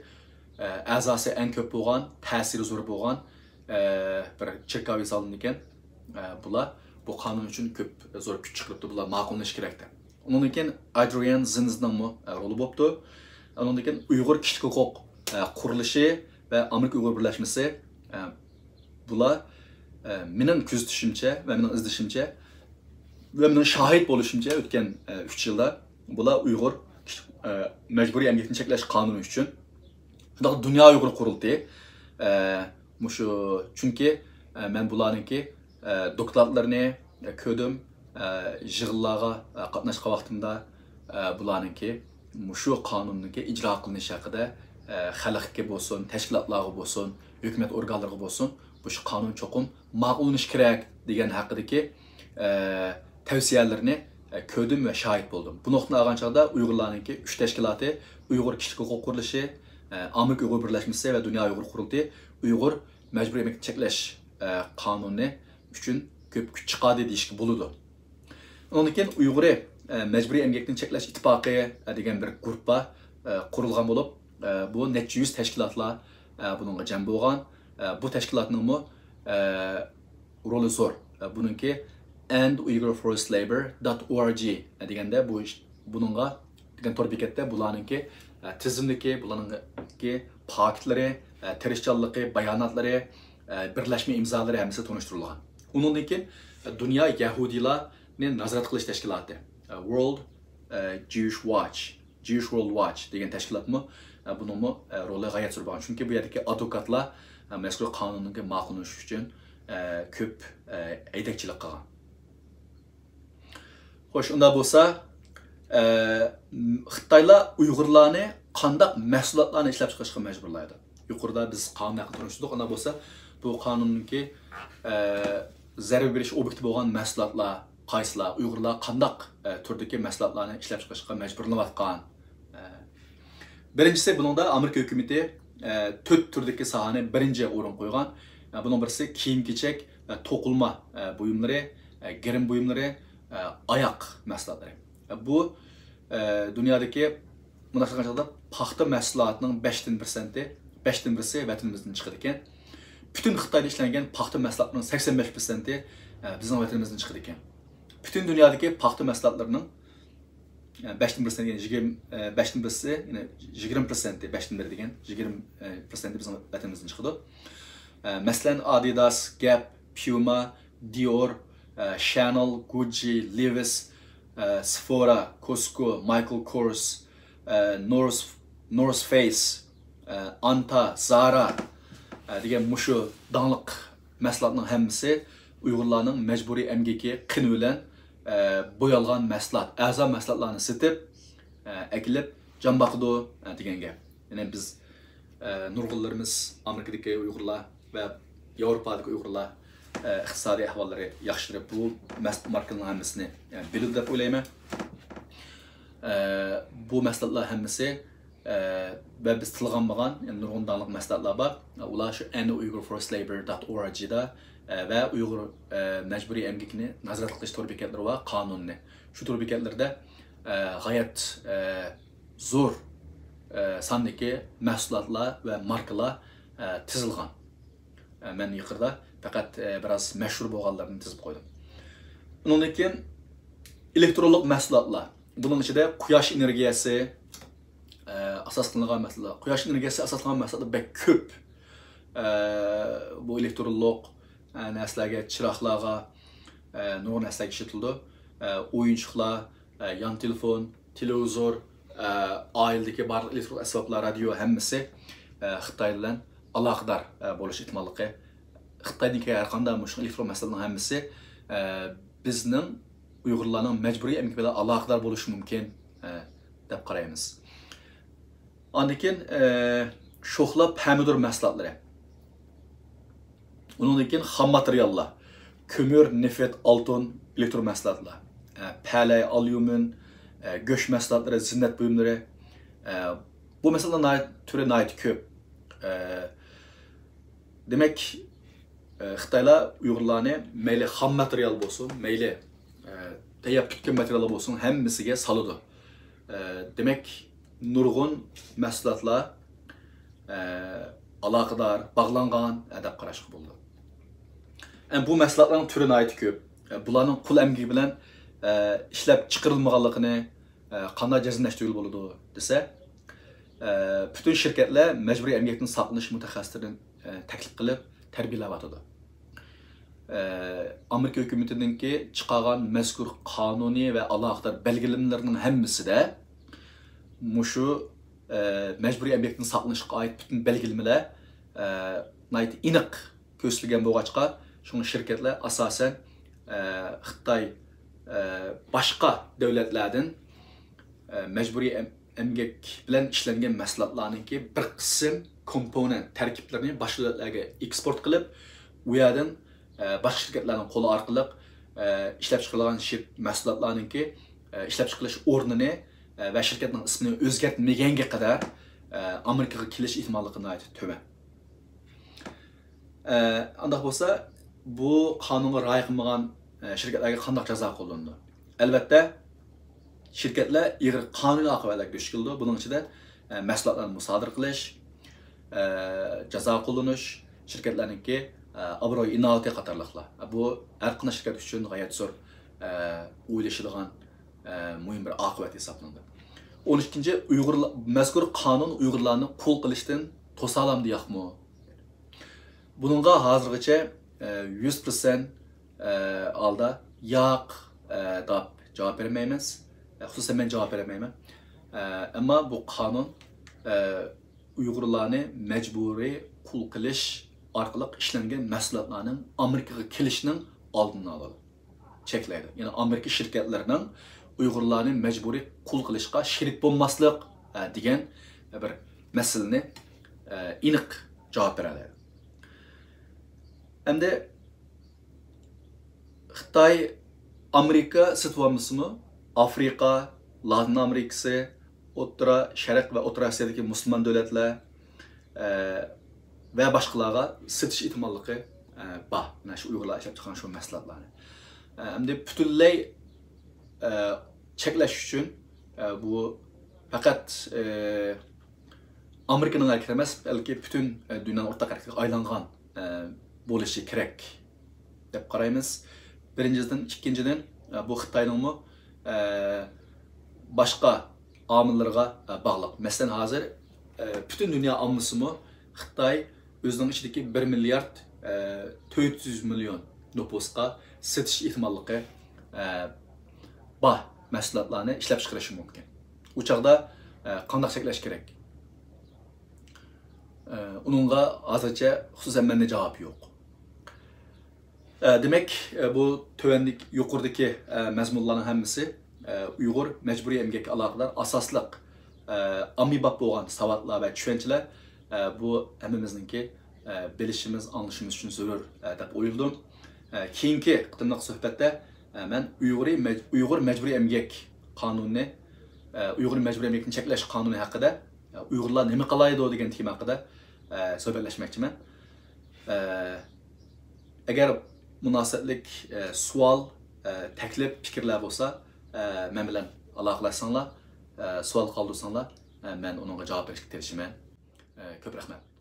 ئە، ئەزاسى ئەڭ كۆپ بولغان، تەسىرى زور بولغان، ئە، بىر چېركاۋ ھېسابلىنىدىكەن. ئە، بۇلار بۇ قانۇن ئۈچۈن كۆپ زور كۈچ چىقىرىپتۇ. بۇلار ماقۇللىنىشى كېرەكتى. ئۇنىڭدىن كېيىن ئادرىيان زىنزنىڭمۇ، ئە، رولى بوپتۇ. ئۇنىڭدىن كېيىن ئۇيغۇر كىشىلىك ھوقۇق، ئە، قۇرۇلۇشى ۋە ئامېرىكا ئۇيغۇر بىرلەشمىسى، ئە، بۇلار، ئە، مېنىڭ كۆزىتىشىمچە ۋە مېنىڭ ئىزدىشىمچە ۋە مېنىڭ شاھىت بولۇشۇمچە ئۆتكەن، ئە، ئۈچ يىلدا بۇلار ئۇيغۇر، ئە، مەجبۇرىي ئەمگەكنى چەكلەش قانۇنى ئۈچۈن شۇنداق دۇنيا ئۇيغۇر قۇرۇلتىيى، ئە، مۇشۇ، چۈنكى، ئە، مەن بۇلارنىڭكى، ئە، دوكلاتلىرىنى، ئە، كۆردۈم، ئە، يىغىنلارغا، ئە، قاتناشقان ۋاقتىمدا، ئە، بۇلارنىڭكى مۇشۇ قانۇننىڭكى ئىجرا قىلىنىشى ھەققىدە، ئە، خەلقكە بولسۇن، تەشكىلاتلارغا بولسۇن، ھۆكۈمەت ئورگانلىرىغا بولسۇن، مۇشۇ قانۇن چوقۇم ماقۇللىنىشى كېرەك دېگەن ھەققىدىكى، ئە، تەۋسىيەلىرىنى، ئە، كۆردۈم ۋە شاھىت بولدۇم. بۇ نۇقتىنى ئالغان چاغدا ئۇيغۇرلارنىڭكى ئۈچ تەشكىلاتى، ئۇيغۇر كىشىلىك ھوقۇق قۇرۇلۇشى، ئە، ئامېرىكا ئۇيغۇر بىرلەشمىسى ۋە دۇنيا ئۇيغۇر قۇرۇلتىيى ئۇيغۇر مەجبۇرىي ئەمگەكنى چەكلەش، ئە، قانۇنى ئۈچۈن كۆپ كۈچ چىقاردى دېيىشكە بولىدۇ. ئۇنىڭدىن كېيىن ئۇيغۇرى، ئە، مەجبۇرىي ئەمگەكنى چەكلەش ئىتتىپاقى، ئە، دېگەن بىر گۇرۇپپا، ئە، قۇرۇلغان بولۇپ، ئە، بۇ نەچچە يۈز تەشكىلاتلار، ئە، بۇنىڭغا جەم بولغان. ئە، بۇ تەشكىلاتنىڭمۇ، ئە، رولى زور. ئە، بۇنىڭكى and Uyghur Forced Labor dot org دېگەندە بۇ ئىش، بۇنىڭغا دېگەن تور بېكەتتە بۇلارنىڭكى، ئە، تىزىملىكى، بۇلارنىڭكى پاكىتلىرى، ئە، تىرىشچانلىقى، باياناتلىرى، ئە، بىرلەشمە ئىمزالىرى ھەممىسى تونۇشتۇرۇلغان. ئۇنىڭدىن كېيىن، ئە، دۇنيا يەھۇدىيلارنى نازارەت قىلىش تەشكىلاتى، ئە، World، ئە، Jewish Watch، Jewish World Watch دېگەن تەشكىلاتمۇ، ئە، بۇنىڭمۇ، ئە، رولى غايەت زور بولغان. چۈنكى بۇ يەردىكى ئادۋوكاتلار، ئە، مەزكۇر قانۇننىڭكى ماقۇللىنىشى ئۈچۈن، ئە، كۆپ، ئە، ھەيدەكچىلىك قىلغان. خوش، ئۇنداق بولسا، ئە، خىتايلار ئۇيغۇرلارنى قانداق مەھسۇلاتلارنى ئىشلەپ چىقىرىشقا مەجبۇرلايدۇ؟ يۇقىرىدا بىز قانۇن ھەققىدە تونۇشتۇردۇق. ئانداق بولسا، بۇ قانۇننىڭكى، ئە، زەربە بېرىش ئوبيېكتى بولغان مەھسۇلاتلار قايسىلار؟ ئۇيغۇرلار قانداق، ئە، تۈردىكى مەھسۇلاتلارنى ئىشلەپ چىقىرىشقا مەجبۇرلىنىۋاتقان؟ ئە، بىرىنچىسى، بۇنىڭدا ئامېرىكا ھۆكۈمىتى، ئە، تۆت تۈردىكى ساھەنى بىرىنچى ئورۇنغا قويغان. ئە، بۇنىڭ بىرسى كىيىم-كېچەك، ئە، توقۇلما، ئە، بۇيۇملىرى، ئە، گىرىم بۇيۇملىرى، ئە، ئاياق مەھسۇلاتلىرى. ئە، بۇ، ئە، دۇنيادىكى مۇنداق قىلغان چاغدا پاختا مەھسۇلاتىنىڭ بەشتىن بىر سەنتى، بەشتىن بىرسى ۋەتىنىمىزدىن چىقىدىكەن. پۈتۈن خىتايدا ئىشلەنگەن پاختا مەھسۇلاتلىرىنىڭ سەكسەن بەش پىرسەنتى، ئە، بىزنىڭ ۋەتىنىمىزدىن چىقىدىكەن. پۈتۈن دۇنيادىكى پاختا مەھسۇلاتلىرىنىڭ، ئە، بەشتىن بىرسى دېگەن يىگىرمە، ئە، بەشتىن بىرسى، يەنى يىگىرمە پىرسەنتى، بەشتىن بىرى دېگەن يىگىرمە، ئە، پىرسەنتى بىزنىڭ ۋەتىنىمىزدىن چىقىدۇ. ئە، مەسىلەن، ئادىداس، گەپ، پيۇما، دىئور، ئە، شانېل، گۇچچى، لېۋىس، ئە، سېفورا، كوسكو، مايكل كورس، ئە، نورس، نورس فېيس، ئە، ئانتا، زارا، ئە، دېگەن مۇشۇ داڭلىق مەھسۇلاتنىڭ ھەممىسى ئۇيغۇرلارنىڭ مەجبۇرىي ئەمگىكى، قېنى بىلەن، ئە، بويالغان مەھسۇلات، ئەرزان مەھسۇلاتلارنى سېتىپ، ئە، ئەكېلىپ جان باقىدۇ، ئە، دېگەن گەپ. يەنى بىز، ئە، نۇرغۇنلىرىمىز ئامېرىكىدىكى ئۇيغۇرلار ۋە ياۋروپادىكى ئۇيغۇرلار، ئە، ئىقتىسادىي ئەھۋاللىرى ياخشىلىرى بۇ مەس-، ماركىلارنىڭ ھەممىسىنى، ئە، بىلىدۇ دەپ ئويلايمەن. ئە، بۇ مەھسۇلاتلار ھەممىسى، ئە، ۋە بىز تىلغا ئالمىغان، يەنە نۇرغۇن داڭلىق مەھسۇلاتلار بار. ئۇلار شۇ and Uyghur Forced Labor dot org دا، ئە، ۋە ئۇيغۇر، ئە، مەجبۇرىي ئەمگىكىنى نازارەت قىلىش تور بېكەتلىرى بار، قانۇننى. شۇ تور بېكەتلىرىدە، ئە، غايەت، ئە، زور، ئە، ساندىكى مەھسۇلاتلار ۋە ماركىلار، ئە، تىزىلغان. ئە، مەن يۇقىرىدا پەقەت، ئە، بىراز مەشھۇر بولغانلىرىنى تىزىپ قويدۇم. ئۇنىڭدىن كېيىن ئېلېكترونلۇق مەھسۇلاتلار. بۇنىڭ ئىچىدە قۇياش ئېنېرگىيەسى، ئە، ئاساس قىلىنغان مەھسۇلاتلار. قۇياش ئېنېرگىيەسى ئاساس قىلىنغان مەھسۇلاتلار بەك كۆپ. ئە، بۇ ئېلېكترونلۇق، ئە، نەرسىلەرگە، چىراغلارغا، ئە، نۇرغۇن نەرسىلەرگە ئىشلىتىلىدۇ. ئە، ئويۇنچۇقلار، ئە، يان تېلېفون، تېلېۋىزور، ئە، ئائىلىدىكى بارلىق ئېلېكترون ئەسۋابلار، رادىيو ھەممىسى، ئە، خىتاي بىلەن ئالاقىدار، ئە، بولۇش ئېھتىماللىقى. خىتايدىكى ھەر قانداق مۇشۇ ئېلېكترون مەسىلىنىڭ ھەممىسى، ئە، بىزنىڭ ئۇيغۇرلارنىڭ مەجبۇرىي ئەمگىكى بىلەن ئالاقىدار بولۇشى مۇمكىن، ئە، دەپ قارايمىز. ئاندىن كېيىن، ئە، شوخلا پەمىدۇر مەھسۇلاتلىرى. ئۇنىڭدىن كېيىن خام ماتېرىياللار. كۆمۈر، نېفىت، ئالتۇن، ئېلېكتر مەھسۇلاتلار. ئە، پەلەي، ئاليۇمىن، ئە، گۆش مەھسۇلاتلىرى، زىننەت بۇيۇملىرى. ئە، بۇ مەھسۇلاتلار ناھايىتى، تۈرى ناھايىتى كۆپ. ئە، دېمەك، ئە، خىتايلار ئۇيغۇرلارنى مەيلى خام ماتېرىيال بولسۇن، مەيلى، ئە، تەييار پۈتكەن ماتېرىياللار بولسۇن، ھەممىسىگە سالىدۇ. ئە، دېمەك، نۇرغۇن مەھسۇلاتلار، ئە، ئالاقىدار، باغلانغان، ئە، دەپ قاراشقا بولىدۇ. ئە، بۇ مەھسۇلاتلارنىڭ تۈرى ناھايىتى كۆپ. ئە، بۇلارنىڭ قۇل ئەمگىكى بىلەن، ئە، ئىشلەپ چىقىرىلمىغانلىقىنى، ئە، قانداق جەزملەشتۈرگىلى بولىدۇ دېسە، ئە، پۈتۈن شىركەتلەر مەجبۇرىي ئەمگەكتىن ساقلىنىش مۇتەخەسسىسلىرىنى، ئە، تەكلىپ قىلىپ تەربىيەلەۋاتىدۇ. ئە، ئامېرىكا ھۆكۈمىتىنىڭكى چىقارغان مەزكۇر قانۇنى ۋە ئالاقىدار بەلگىلىمىلىرىنىڭ ھەممىسىدە مۇشۇ، ئە، مەجبۇرىي ئەمگەكتىن ساقلىنىشقا ئائىت پۈتۈن بەلگىلىمىلەر، ئە، ناھايىتى ئېنىق كۆرسىتىلگەن بولغاچقا، شۇڭا شىركەتلەر ئاساسەن، ئە، خىتاي، ئە، باشقا دۆلەتلەردىن، ئە، مەجبۇرىي ئەم-، ئەمگەك بىلەن ئىشلەنگەن مەھسۇلاتلارنىڭكى بىر قىسىم كومپونېنت تەركىبلىرىنى باشقا دۆلەتلەرگە ئېكسپورت قىلىپ، ئۇ يەردىن، ئە، باشقا شىركەتلەرنىڭ قولى ئارقىلىق، ئە، ئىشلەپچىقىرىلغان شىر-، مەھسۇلاتلارنىڭكى، ئە، ئىشلەپچىقىرىلىش ئورنىنى، ئە، ۋە شىركەتنىڭ ئىسمىنى ئۆزگەرتمىگەنگە قەدەر، ئە، ئامېرىكىغا كېلىش ئېھتىماللىقى ناھايىتى تۆۋەن. ئە، ئانداق بولسا، بۇ قانۇنغا رىئايە قىلمىغان، ئە، شىركەتلەرگە قانداق جازا قوللىنىدۇ؟ ئەلۋەتتە، شىركەتلەر ئېغىر قانۇنىي ئاقىۋەتلەرگە دۇچ كېلىدۇ. بۇنىڭ ئىچىدە، ئە، مەھسۇلاتلارنى مۇسادىرە قىلىش، ئە، جازا قوللىنىش، شىركەتلەرنىڭكى، ئە، ئابرۇي ئىناۋىتى قاتارلىقلار. بۇ ھەر قانداق شىركەت ئۈچۈن غايەت زور، ئە، ئويلىشىدىغان، ئە، مۇھىم بىر ئاقىۋەت ھېسابلىنىدۇ. ئون ئىككىنچى، ئۇيغۇرلا-، مەزكۇر قانۇن ئۇيغۇرلارنى قۇل قىلىشتىن توسالامدۇ ياقمۇ؟ بۇنىڭغا ھازىرغىچە، ئە، يۈز پىرسەنت، ئە، ھالدا ياق، ئە، دەپ جاۋاب بېرەلمەيمىز. ئە، خۇسۇسەن مەن جاۋاب بېرەلمەيمەن. ئە، ئەمما بۇ قانۇن، ئە، ئۇيغۇرلارنى مەجبۇرىي قۇل قىلىش ئارقىلىق ئىشلەنگەن مەھسۇلاتلارنىڭ ئامېرىكىغا كېلىشىنىڭ ئالدىنى ئالىدۇ، چەكلەيدۇ. يەنى ئامېرىكا شىركەتلىرىنىڭ ئۇيغۇرلارنى مەجبۇرىي قۇل قىلىشقا شېرىك بولماسلىق، ئە، دېگەن بىر مەسىلىنى، ئە، ئېنىق جاۋاب بېرەلەيدۇ. ئەمدى خىتاي ئامېرىكا سېتىۋالمىسىمۇ، ئافرىقا، لاتىن ئامېرىكىسى، ئوتتۇرا شەرق ۋە ئوتتۇرا ئاسىيادىكى مۇسۇلمان دۆلەتلەر، ئە، ۋە باشقىلارغا سېتىش ئېھتىماللىقى، ئە، بار. مانا شۇ ئۇيغۇرلار ئىشلەپچىقارغان شۇ مەھسۇلاتلارنى. ئە، ئەمدى پۈتۈنلەي، ئە، چەكلەش ئۈچۈن، ئە، بۇ پەقەت، ئە، ئامېرىكىنىڭ ھەرىكىتى ئەمەس، بەلكى پۈتۈن، ئە، دۇنيانىڭ ئورتاق ھەرىكىتىگە ئايلانغان، ئە، بولۇشى كېرەك دەپ قارايمىز. بىرىنچىدىن، ئىككىنچىدىن، ئە، بۇ خىتاينىڭمۇ، ئە، باشقا ئامىللىرىغا، ئە، باغلىق. مەسىلەن، ھازىر، ئە، پۈتۈن دۇنيا ئاممىسىمۇ خىتاي ئۆزىنىڭ ئىچىدىكى بىر مىليارد، ئە، تۆت يۈز مىليون نوپۇسقا سېتىش ئېھتىماللىقى، ئە، بار مەھسۇلاتلارنى ئىشلەپچىقىرىشى مۇمكىن. ئۇ چاغدا، ئە، قانداق چەكلەش كېرەك؟ ئە، ئۇنىڭغا ھازىرچە خۇسۇسەن مەندە جاۋاب يوق. ئە، دېمەك، ئە، بۇ تۆۋەندىكى، يۇقىرىدىكى، ئە، مەزمۇنلارنىڭ ھەممىسى، ئە، ئۇيغۇر مەجبۇرىي ئەمگەككە ئالاقىدار ئاساسلىق، ئە، ئاممىباب بولغان ساۋاتلار ۋە چۈشەنچىلەر، ئە، بۇ ھەممىمىزنىڭكى، ئە، بىلىشىمىز، ئاڭلىشىمىز ئۈچۈن زۆرۈر، ئە، دەپ ئويلىدىم. ئە، كېيىنكى قېتىملىق سۆھبەتتە، ئە، مەن ئۇيغۇرى مەج-، ئۇيغۇر مەجبۇرىي ئەمگەك قانۇنىنى، ئە، ئۇيغۇر مەجبۇرىي ئەمگەكنى چەكلەش قانۇنى ھەققىدە، ئە، ئۇيغۇرلار نېمە قىلالايدۇ دېگەن تېما ھەققىدە، ئە، سۆھبەتلەشمەكچىمەن. ئە، ئەگەر مۇناسىۋەتلىك، ئە، سوئال، ئە، تەكلىپ، پىكىرلەر بولسا، ئە، مەن بىلەن ئالاقىلەشسەڭلار، ئە، سوئال قالدۇرساڭلار، ئە، مەن ئۇنىڭغا جاۋاب بېرىشكە تىرىشىمەن. ئە، كۆپ رەھمەت.